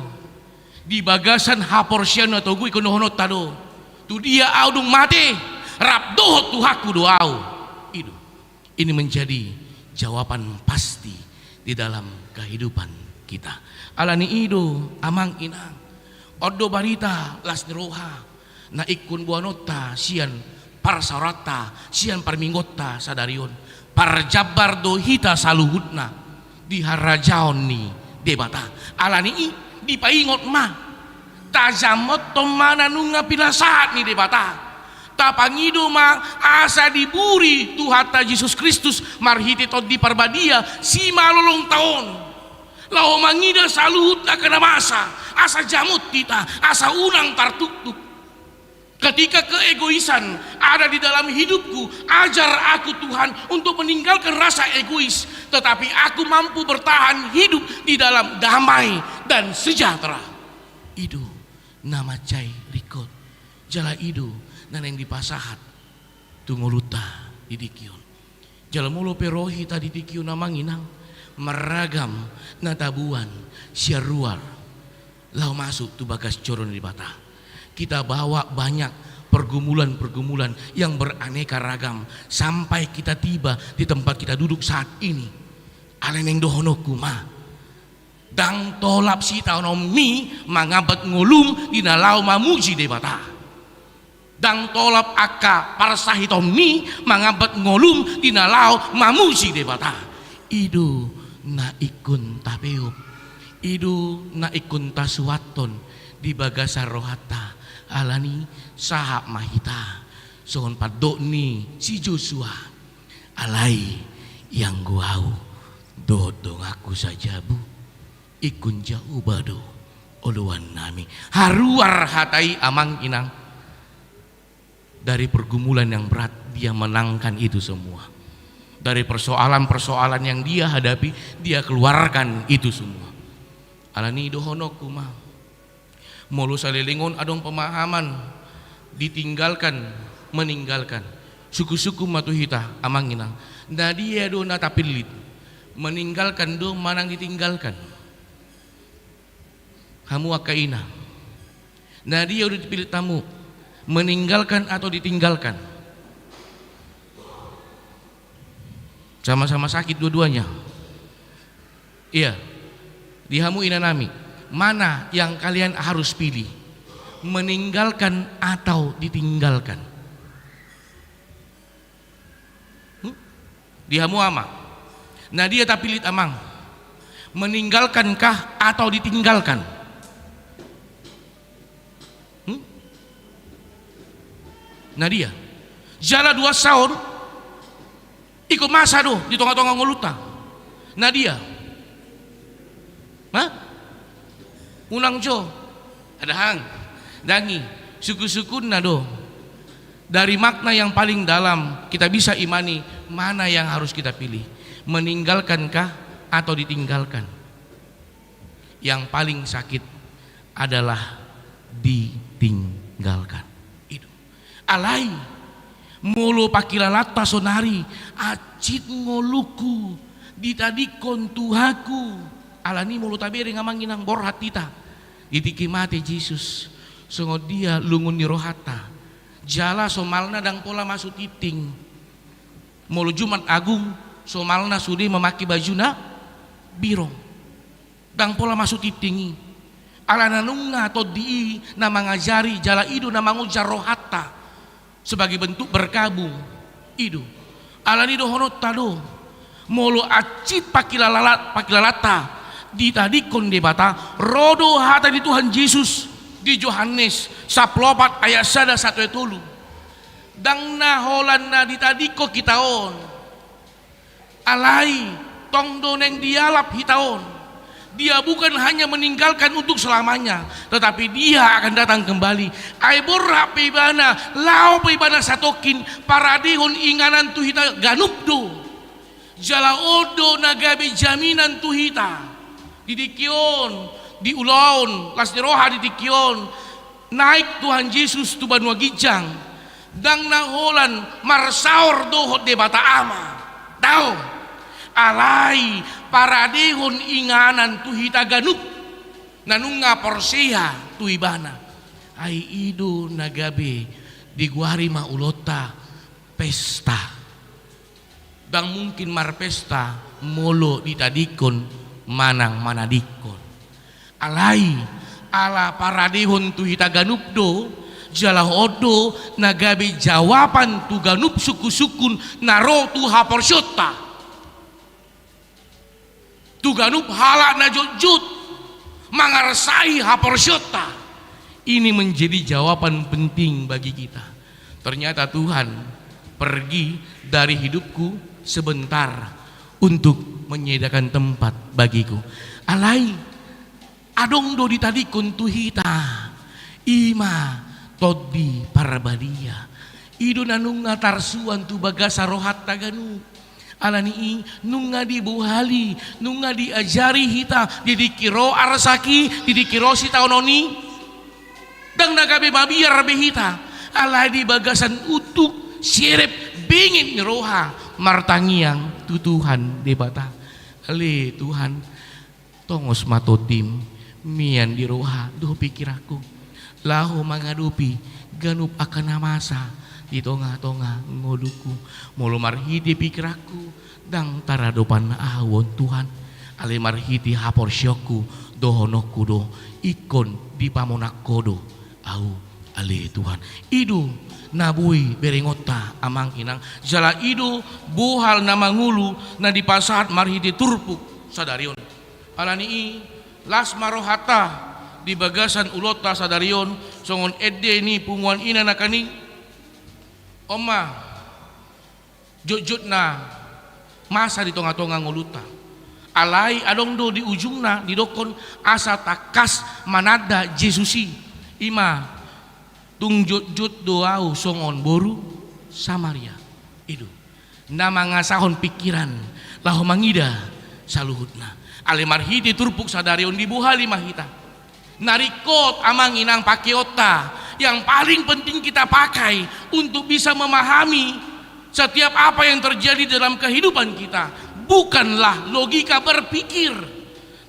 Di bagasan haporseaon na togu ingkon dohononta do. Tu dia ahu dung mate, rap dohot Tuhanku do ahu. I do. Ini menjadi jawaban pasti di dalam kehidupan kita. Alani i do, amang inang, on do barita las ni roha na ingkon boanonta sian parsaoranta, sian parmingguonta sadari on. Parjambar do hita saluhutna di harajaon ni Debata. Alani i, dipaingot ma, tajamothon ma na nunga pinasahat ni Debata. Tapangido ma asa diburi Tuhanta Jesus Kristus marhite Tondi Parbadia simalolongta on, laho mangida saluhut angka na masa, asa jamot hita, asa unang tartuktuk. Ketika keegoisan ada di dalam hidupku, ajar aku, Tuhan, untuk meninggalkan rasa egois, tetapi aku mampu bertahan hidup di dalam damai dan sejahtera. I do na mansai ringkot. Jala i do na naeng dipasahat tu ngolunta di tingki on. Jala molo pe ro hita di tingki on, amang inang, marragam na taboan sian ruar laho masuk tu bagas joro ni Debata. Kita bawa banyak pergumulan-pergumulan yang beraneka ragam sampai kita tiba di tempat kita duduk saat ini. Alai naeng dohononku ma, ndang tolap sitaononmi mangambat ngolum di na laho mamuji Debata. Ndang tolap angka parsahitonmi mangambat ngolum di na laho mamuji Debata. I do na ingkon tapeop, i do na ingkon tasuanhon di bagasan rohanta. Alani i, sahat ma hita songon pandok ni si Josua: Alai ianggo ahu dohot donganku sajabu, ingkon Jahowa do oloannami. Haruar hata i, amang inang. Dari pergumulan yang berat, dia menangkan itu semua. Dari persoalan-persoalan yang dia hadapi, dia keluarkan itu semua. Alani i dohononku ma, molo saleleng on adong pemahaman ditinggalkan, meninggalkan, sungkun-sungkun ma tu hita, amang inang. Na dia do na tapillit? Meninggalkan do manang ditinggalkan? Hamu angka ina, na dia do dipillit hamu? Meninggalkan atau ditinggalkan? Sama-sama sakit dua-duanya. Iya. Di hamu inanami, mana yang kalian harus pilih? Meninggalkan atau ditinggalkan? Hmm? Di hamu ama, na dia tapillit, amang? Meninggalkan kah atau ditinggalkan? Hmm? Na dia? Jala duansa on ingkon masa do di tonga-tonga ngolunta. Na dia? Ha? Unang jo. Adahang, ndang i, sungkun-sungkunna do. Dari makna yang paling dalam kita bisa imani, mana yang harus kita pilih? Meninggalkan kah atau ditinggalkan? Yang paling sakit adalah ditinggalkan. I do. Alai molo pangkilalanta sonari, ansit ngolungku ditadingkon Tuhanku. Alani molo tabereng, amang inang, borhat hita di tingki mate Jesus, songon dia lungun ni rohanta. Jala somalna ndang pola masu tingting. Molo Jumat Agung, somalna sude mamake bajuna birong. Ndang pola masu tingting i. Ala na nunga tondi i na mangajari, jala i do na mangonjar rohanta sebagai bentuk berkabung. I do. Alani dohononta do, molo ansit pangkilala-, pangkilalanta ditadingkon Debata, ro do hata ni Tuhan Jesus di Johannes sampulu opat ayat sada sahat tu ayat tolu. Ndang na holan na ditadingkon hita on. Alai tong do naeng dialap hita on. Dia bukan hanya meninggalkan untuk selamanya, tetapi Dia akan datang kembali. Ai borhat pe Ibana, laho pe Ibana satongkin, paradehon inganan tu hita ganup do. Jala on do na gabe jaminan tu hita. Di tingki on, di ulaon las ni roha di tingki on, naek Tuhan Jesus tu banua ginjang, ndang na holan marsaor dohot Debata Ama. Daong. Alai paradehon inganan tu hita ganup na nunga porsea tu Ibana. Ai i do na gabe digoari ma ulaonta pesta. Ndang mungkin marpesta molo ditadingkon manang manadingkon. Alai, ala paradehon tu hita ganup do, jala on do na gabe jawaban tu ganup sungkun-sungkun na ro tu haporseaonta. Tu ganup halak na jotjot mangarsai haporseaonta. Ini menjadi jawaban penting bagi kita. Ternyata Tuhan pergi dari hidupku sebentar untuk menyediakan tempat bagiku. Alai, adong do ditadingkon tu hita, i ma Tondi Parbadia. I do na nunga tarsuan tu bagasan rohanta ganup. Alani i, nunga dibohali, nunga diajari hita, di dingki ro arsak i, di dingki ro sitaonon i. Ndang na gabe mabiar be hita, alai di bagasan unduk, serep, benget ni roha, martangiang tu Tuhan Debata. Ale Tuhan, tongos ma tondim, mian di roha dohot pingkiranku, laho mangadopi ganup angka na masa di tonga-tonga ngolungku. Molo marhite pingkiranku, ndang taradopan ahu on Tuhan, alai marhite haporseaonku, dohononku do, ingkon dipamonang Ho do ahu, ale Tuhan. I do na boi berengonta amang inang, jala i do bohal na mangolu na dipasahat marhite turpuk sadari on. Alani i, las ma rohanta di bagasan ulaonta sadari on, songon ende ni punguan ina nangkaning. On ma jotjot na masa di tonga-tonga ngolunta. Alai adong do di ujungna didokkon asa tangkas mananda Jesus i. I ma, tung jotjot do ahu songon boru Samaria. I do na mangasahon pingkiran laho mangida saluhutna. Alai marhite turpuk sadari on dibohali ma hita. Na ringkot amang inang pakeonta, yang paling penting kita pakai untuk bisa memahami setiap apa yang terjadi dalam kehidupan kita, bukanlah logika berpikir,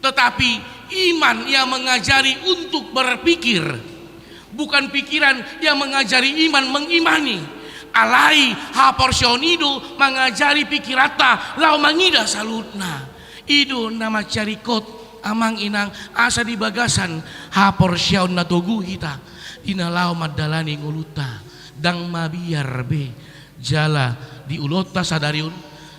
tetapi iman yang mengajari untuk berpikir. Bukan pikiran yang mengajari iman mengimani. Alai haporseaon i do mangajari pingkiranta laho mangida saluhutna. I do na mansai ringkot amang inang, asa di bagasan haporseaon na togu hita di na laho mandalani ngolunta, ndang mabiar be. Jala di ulaonta sadari on,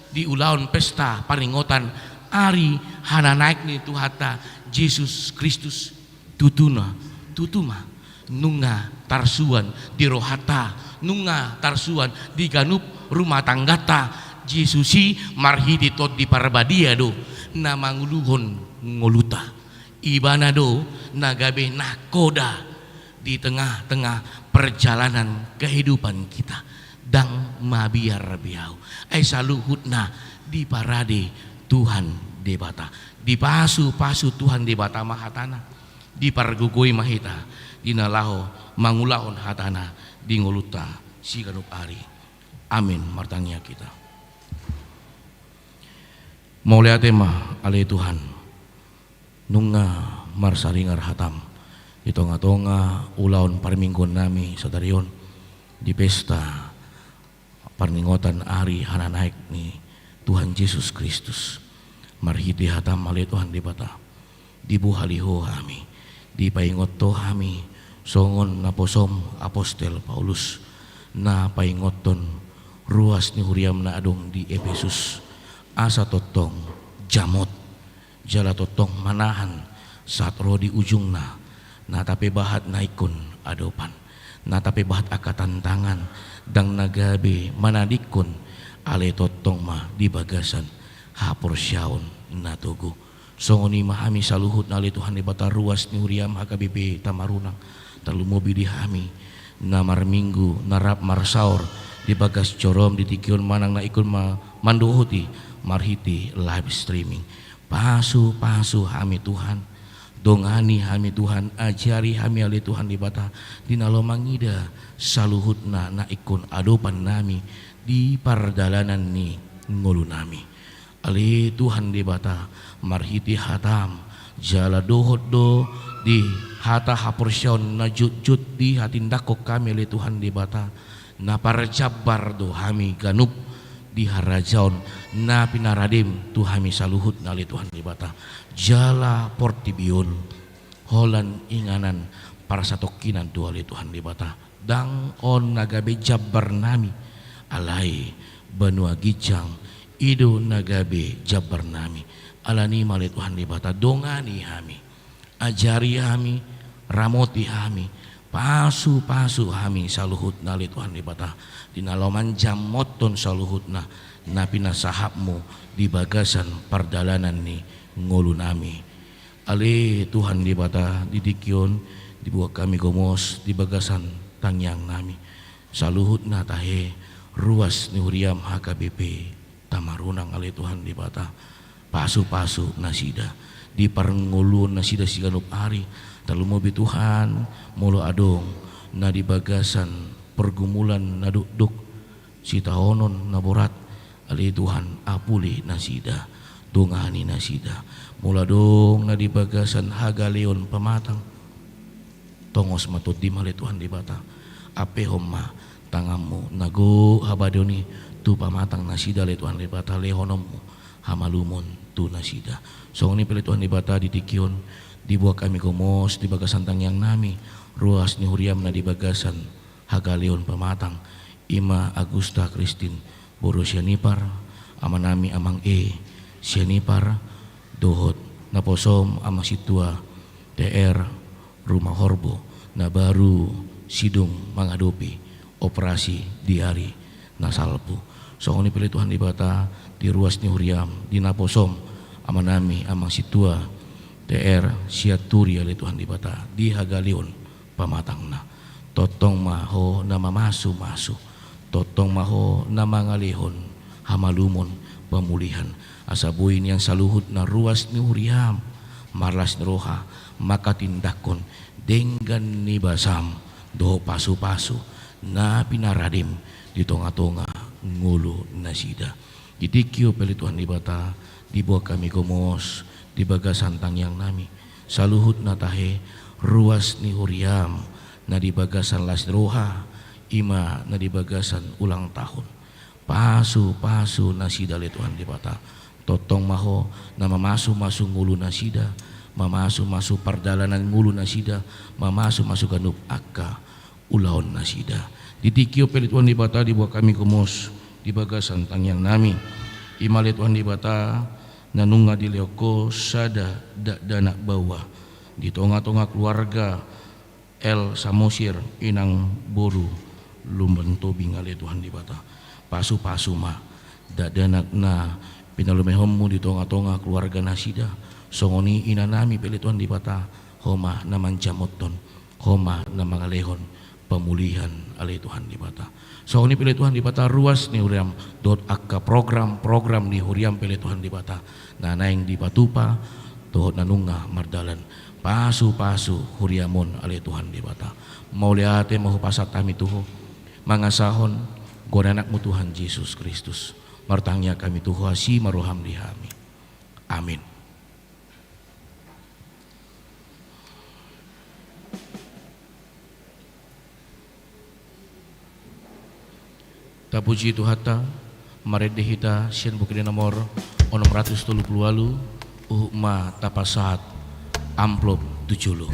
di ulaon pesta paringotan ari hananaek ni Tuhanta Jesus Kristus, tutuna, tutu ma nunga tarsuan di rohanta, nunga tarsuan di ganup rumah tangganta Jesus i. Marhite Tondi Parbadia do na manguluhon ngolunta. Ibana do na gabe nahkoda di tengah-tengah perjalanan kehidupan kita. Ndang mabiar be ahu. Ai saluhutna diparade Tuhan Debata, dipasu-pasu Tuhan Debata ma hatana. Dipargogoi ma hita di na laho mangulahon hatana di ngolunta siganup ari. Amin. Martangiang hita. Mauliate ma ale Tuhan, nunga marsaringar hatam di tonga-tonga ulaon parmingguon nami sadari on di pesta parningotan ari hananaek ni Tuhan Jesus Kristus. Marhite hatam ale Tuhan Debata, dibohali Ho hami, dipaingot Ho hami, songon naposom apostel Paulus na paingothon ruas ni huriam na adong di Epesus, asa tongtong jamot jala tongtong manahan sahat ro di ujungna, na tapebahat na ingkon adopan, na tapebahat angka tantangan, ndang na gabe manadingkon, alai tongtong ma di bagasan haporseaon na togu. Songon i ma hami saluhutna ale Tuhan Debata, ruas ni huriam H K B P Tamarunang, tarlumobi di hami na marminggu, na rap marsaor di bagas joroM di tingki on manang na ingkon ma mandohoti marhite live streaming. Pasu-pasu hami Tuhan, dongani hami Tuhan, ajari hami ale Tuhan Debata, di na laho mangida saluhutna na ingkon adopan nami di pardalanan ni ngolu nami. Ale Tuhan Debata, marhite hataM, jala dohot do di hata haporseaon na jotjot dihatindangkon hami ale Tuhan Debata, na parjambar do hami ganup di harajaon na pinaradem tu hami saluhutna ale Tuhan Debata. Jala portibi on holan inganan parsatongkinan do ale Tuhan Debata. Ndang on na gabe jambar nami, alai banua ginjang i do na gabe jambar nami. Alani i ma ale Tuhan Debata, dongani hami, ajari hami, ramoti hami, pasu-pasu hami saluhutna ale Tuhan Debata, di na laho manjamothon saluhutna na pinasahatmu di bagasan pardalanan ni ngolu nami. Ale Tuhan Debata, di tingki on dibuat hami gomos di bagasan tangiang nami saluhutna tahe ruas ni huriam H K B P Tamarunang ale Tuhan Debata. Pasu-pasu nasida di parngoluon nasida siganup ari. Tarlumobi Tuhan, molo adong na di bagasan pergumulan na dokdok, sitaonon na borat, ale Tuhan, apuli nasida, dongani nasida. Molo adong na di bagasan hagaleon pamatang, tongos ma tondim ale Tuhan Debata. Ampehon ma tanganmu na gok habadeon i tu pamatang nasida ale Tuhan Debata, lehononmu hamalumon tu nasida. Songon i pe ale Tuhan Debata, di tingki on dibuat hami gomos di bagasan tangiang nami ruas ni huriam na di bagasan hagaleon pamatang, i ma Agusta Kristin boru Sianipar, amanami Amang E Sianipar, dohot naposom Amang Sintua T R Rumahorbo, na baru sidung mangadopi operasi di ari na salpu. Songon i pe ale Tuhan Debata, di ruas ni huriam, di naposom amanami Amang Sintua T R Sianturi ale Tuhan Debata, di hagaleon pamatangna. Tongtong ma Ho na mamasu-masu, tongtong ma Ho na mangalehon hamalumon, pamulihan, asa boi nian saluhutna ruas ni huriam marlas ni roha manghatindanghon denggan ni basam dohot pasu-pasu na pinaradem di tonga-tonga ngolu nasida. Di tingki on pe ale Tuhan Debata, dibuat hami gomos di bagasan tangiang nami saluhutna tahe ruas ni huriam na di bagasan las ni roha, i ma na di bagasan ulang tahun. Pasu-pasu nasida ale Tuhan Debata. Tongtong ma Ho na mamasu-masu ngolu nasida, mamasu-masu pardalanan ngolu nasida, mamasu-masu ganup angka ulaon nasida. Di tingki on pe ale Tuhan Debata, dibuat hami gomos di bagasan tangiang nami, i ma ale Tuhan Debata, na nunga dilehon Ho sada dakdanak baoa di tonga-tonga keluarga L Samosir, inang boru Lumban Tobing ale Tuhan Debata. Pasu-pasu ma dakdanak na pinalumehonmu di tonga-tonga keluarga nasida. Songon i inanami pe ale Tuhan Debata, Ho ma na manjamothon, Ho ma na mangalehon pamulihan ale Tuhan Debata. Songon i pe ale Tuhan Debata, ruas ni huriam dohot angka program-program ni huriam pe ale Tuhan Debata, na naeng dipatupa dohot na nunga mardalan. Pasu-pasu huriam on ale Tuhan Debata. Mauliate ma hupasahat hami tu Ho mangasahon goar ni AnakMu Tuhan Jesus Kristus. Martangiang hami tu Ho, asi ma roham di hami. Amin. Tapuji Tuhanta, marende hita sian Buku Ende nomor onom ratus tolu pulu ualu, huhut ma tapasahat amplop tu jolo.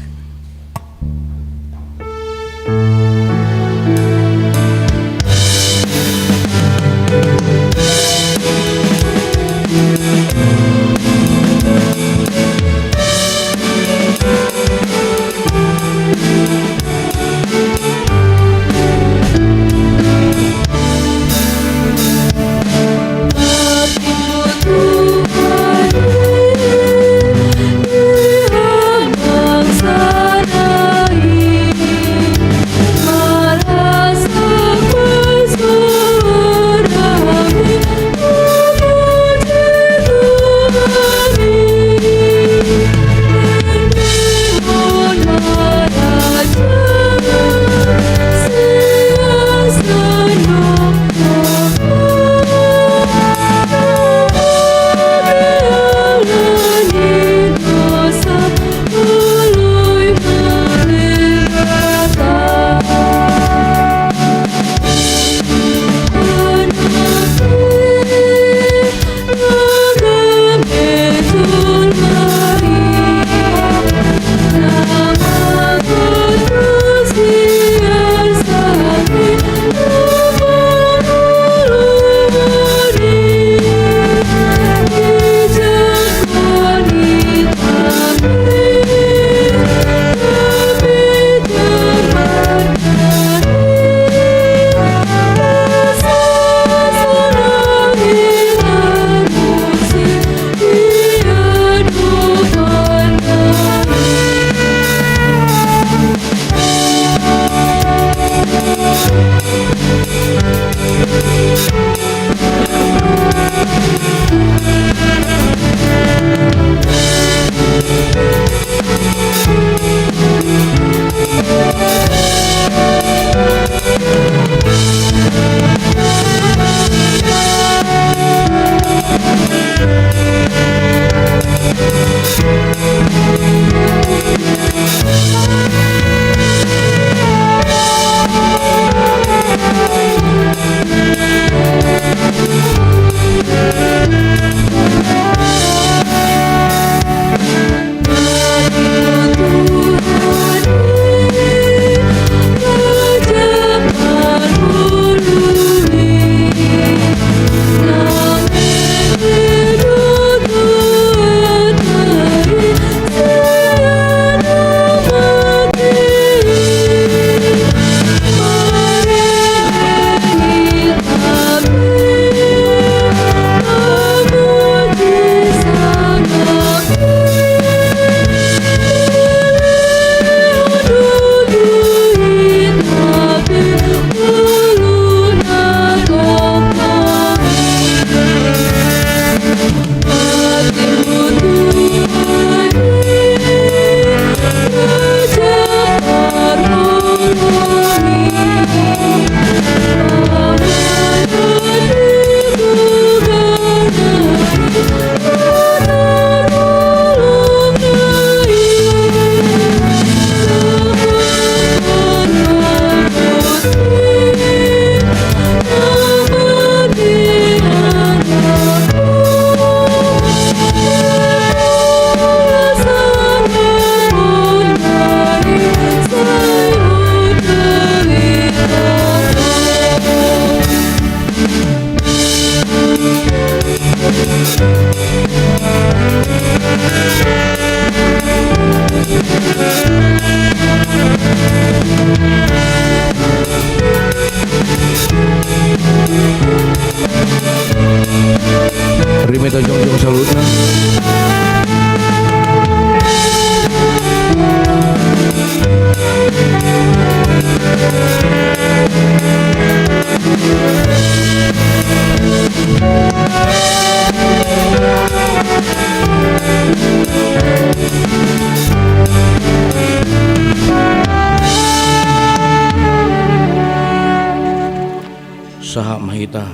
Sahat ma hita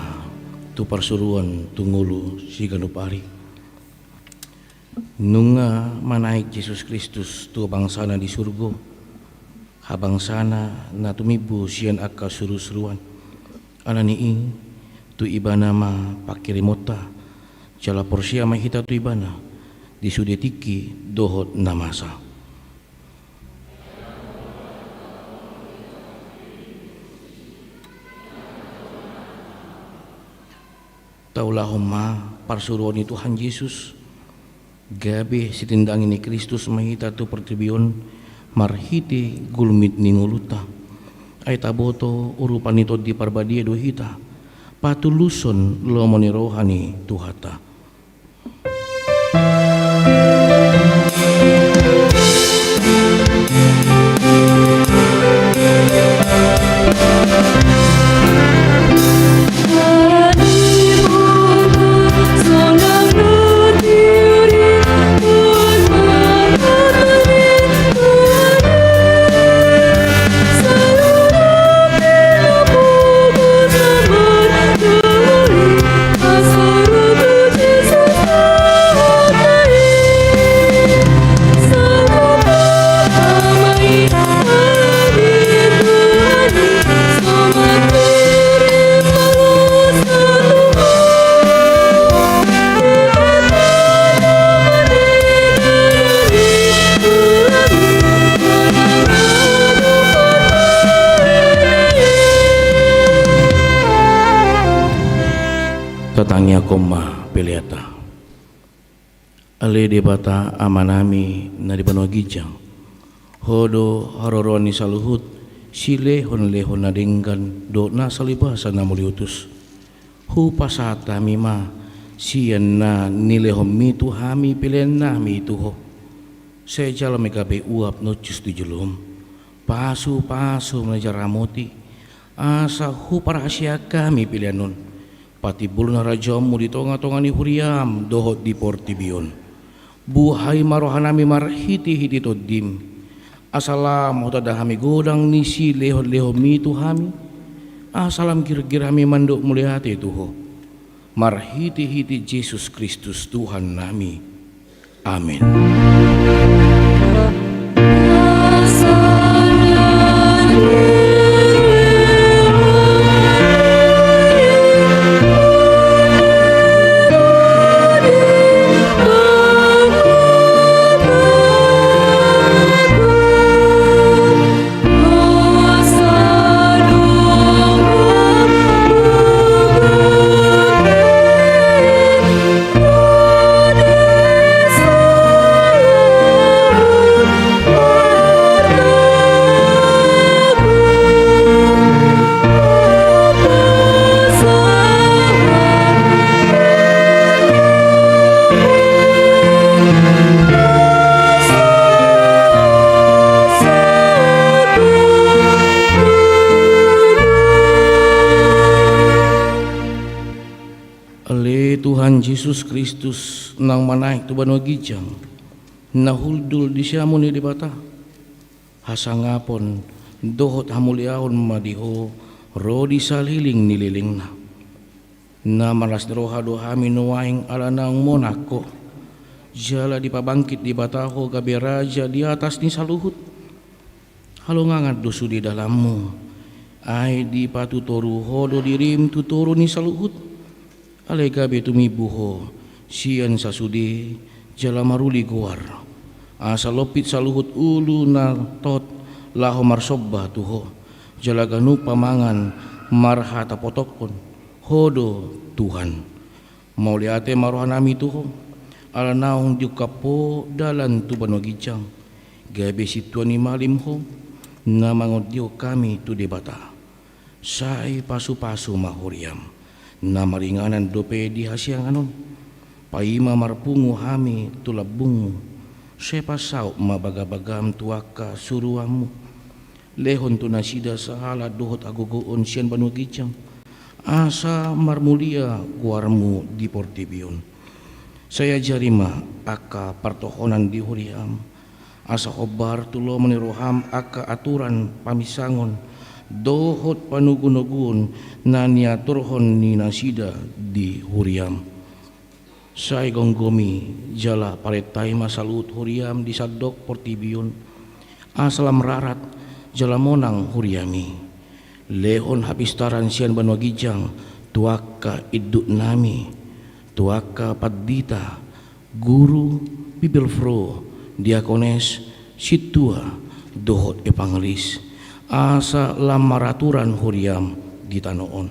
tu parsuruon tu ngolu siganup ari. Nunga manaek Jesus Kristus tu bangsana di surgo, habangsana na tumimbo sian angka surusuruan. Alani i, tu Ibana ma pangkirimonta, jala porsea ma hita tu Ibana di sude tingki dohot na masa. Taulahon ma parsuruon ni Tuhan Jesus, gabe sitindangi ni Kristus ma hita tu portibi on marhite gulmit ni ngolunta. Ai taboto urupan ni Tondi Parbadia do hita, patulushon lomo ni roha ni Tuhanta. Tatangiangkon ma peleanta. Ale Debata Amanami na di banua ginjang, Ho do haroroan ni saluhut silehonlehon na denggan dohot na salibasa na muliutus. Hupasahat hami ma sian na nilehonmi tu hami peleannami tu Ho. Sai jalo ma i gabe uap na uncus tu jolom. Pasupasu ma na jadi ramoti, asa huparhaseang hami pelean on patimbulhon harajaonmu di tongatonga ni huriam dohot di portibi on. Buhai ma rohanami marhitehite Tondim, asa lam hutanda hami godang ni silehonlehonmi tu hami, asa lam girgir hami mandok mauliate tu Ho. Marhitehite Jesus Kristus Tuhannami. Amen. Ale Tuhan Jesus Kristus, naung manaek tu banua ginjang, na hundul di siamun ni Debata, hasangapon dohot hamuliaon ma di Ho ro di saleleng ni lelengna. Na marlas ni roha do hami nuaeng ala naung monang Ho, jala dipabangkit Debata Ho gabe raja di atas ni saluhut. Halongangan do sude dalanmu, ai dipatutoru Ho do dirim tu toru ni saluhut. Alai gabe tumimbo Ho sian sasude jala maruli goar, asa lompit saluhut ulu na tot laho marsomba tu Ho, jala ganup pamangan marhatapotophon, Ho do Tuhan. Mauliate ma rohanami tu Ho, ala naung diungkap Ho dalan tu banua ginjang, gabe sintua ni malim Ho, na mangondihon hami tu Debata. Sai pasupasu ma huriam, na maringanan dope di hasiangan on. Paima marpungu hami tu lambungmu, sai pasaut ma bagabagam tu angka suruanmu. Lehon tu nasida sahalak dohot hagogoon sian banua ginjang, asa marmulia goarmu di portibi on. Sai ajari ma angka partohonan di huriam, asa hombar tu lomo ni roham angka aturan paminsangon dohot panogunoguon na niaturhon ni nasida di huriaM. Sai gomgomi jala parentai ma saluhut huriaM di sandok portibi on, asa lam rarat jala monang huriaMi. Lehon hapistaran sian banua ginjang tu angka induknami, tu angka pandita, guru, bibelvrouw, diakones, sintua, dohot evangelis, asa lam maraturan huriaM di tano on.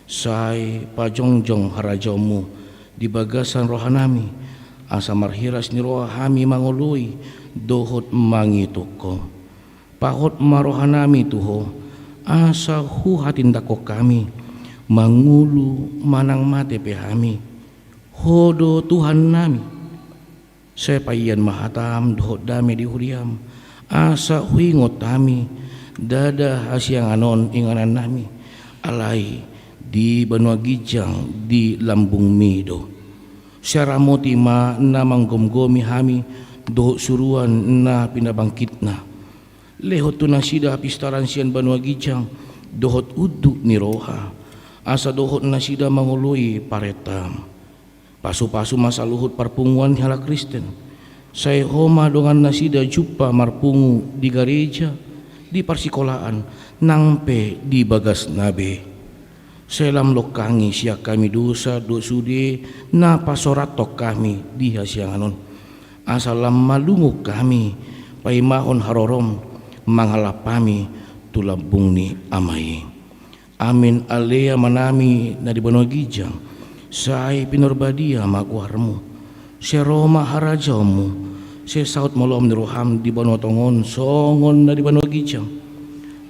Sai pajongjong harajaonMu di bagasan rohanami, asa marhiras ni roha hami mangoloi dohot mangitung Ho. Pahot ma rohanami tu Ho, asa huhatindanghon hami, mangolu manang mate pe hami, Ho do Tuhannami. Sai paian ma hataM dohot dame di huriaM, asa huingot hami, ndada hasiangan on inganannami, alai di banua ginjang di lambungMi do. Sai ramoti ma na manggomgomi hami dohot suruan na pinabangkitna. Lehon tu nasida hapistaran sian banua ginjang dohot unduk ni roha, asa dohot nasida mangoloi parentaM. Pasupasu ma saluhut parpunguan ni halak Kristen. Sai Ho ma dongan nasida jumpa marpungu di gareja, di parsikolaan, nang pe di bagasna be. Sai lam longkangi sian hami dosa dohot sude na pasorathon hami di hasiangan on. Asa lam malungun hami paimahon haroroM mangalap hami tu lambung ni Ama i. Amen. Ale Amanami na di banua ginjang, sai pinarbadia ma goarMu. Sai ro ma harajaonMu. Sai saut ma ulaon ni rohaM di banua tonga on songon na di banua ginjang.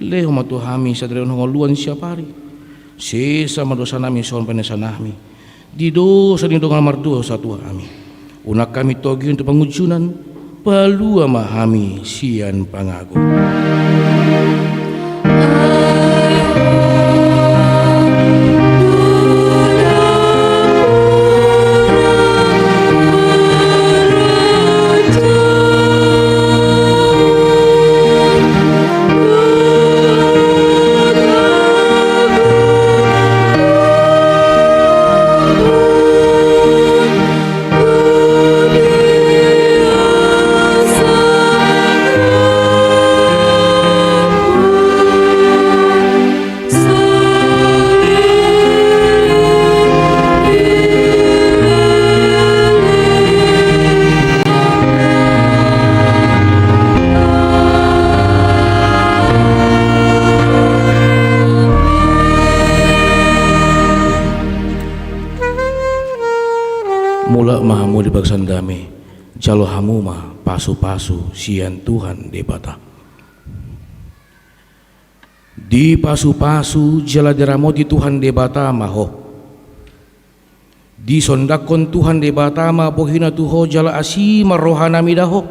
Lehon ma tu hami sadari on hangoluan siapari. Sesa ma dosanami songon panesanami di dosa ni dongan mardosa tu hami. Unang hami togihon tu pangunjunan, palua ma hami sian pangago. Mulak ma hamu di bagasan dame, jalo hamu ma pasupasu sian Tuhan Debata. Dipasupasu jala diramoti Tuhan Debata ma ho. Disondangkon Tuhan Debata ma bohiNa tu ho jala asi ma rohanami da ho.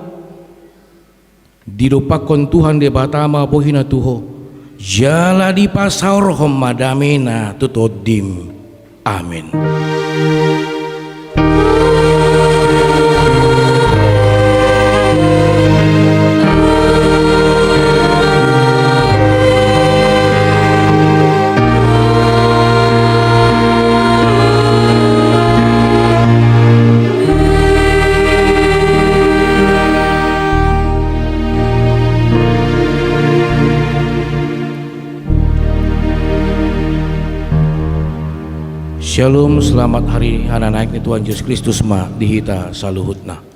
Didompakkon Tuhan Debata ma bohiNa tu ho jala dipasaorhon ma dameNa tu tondim. Amen. Syalom, selamat hari anak-anak ni Tuhan Jesus Kristus ma di hita saluhutna.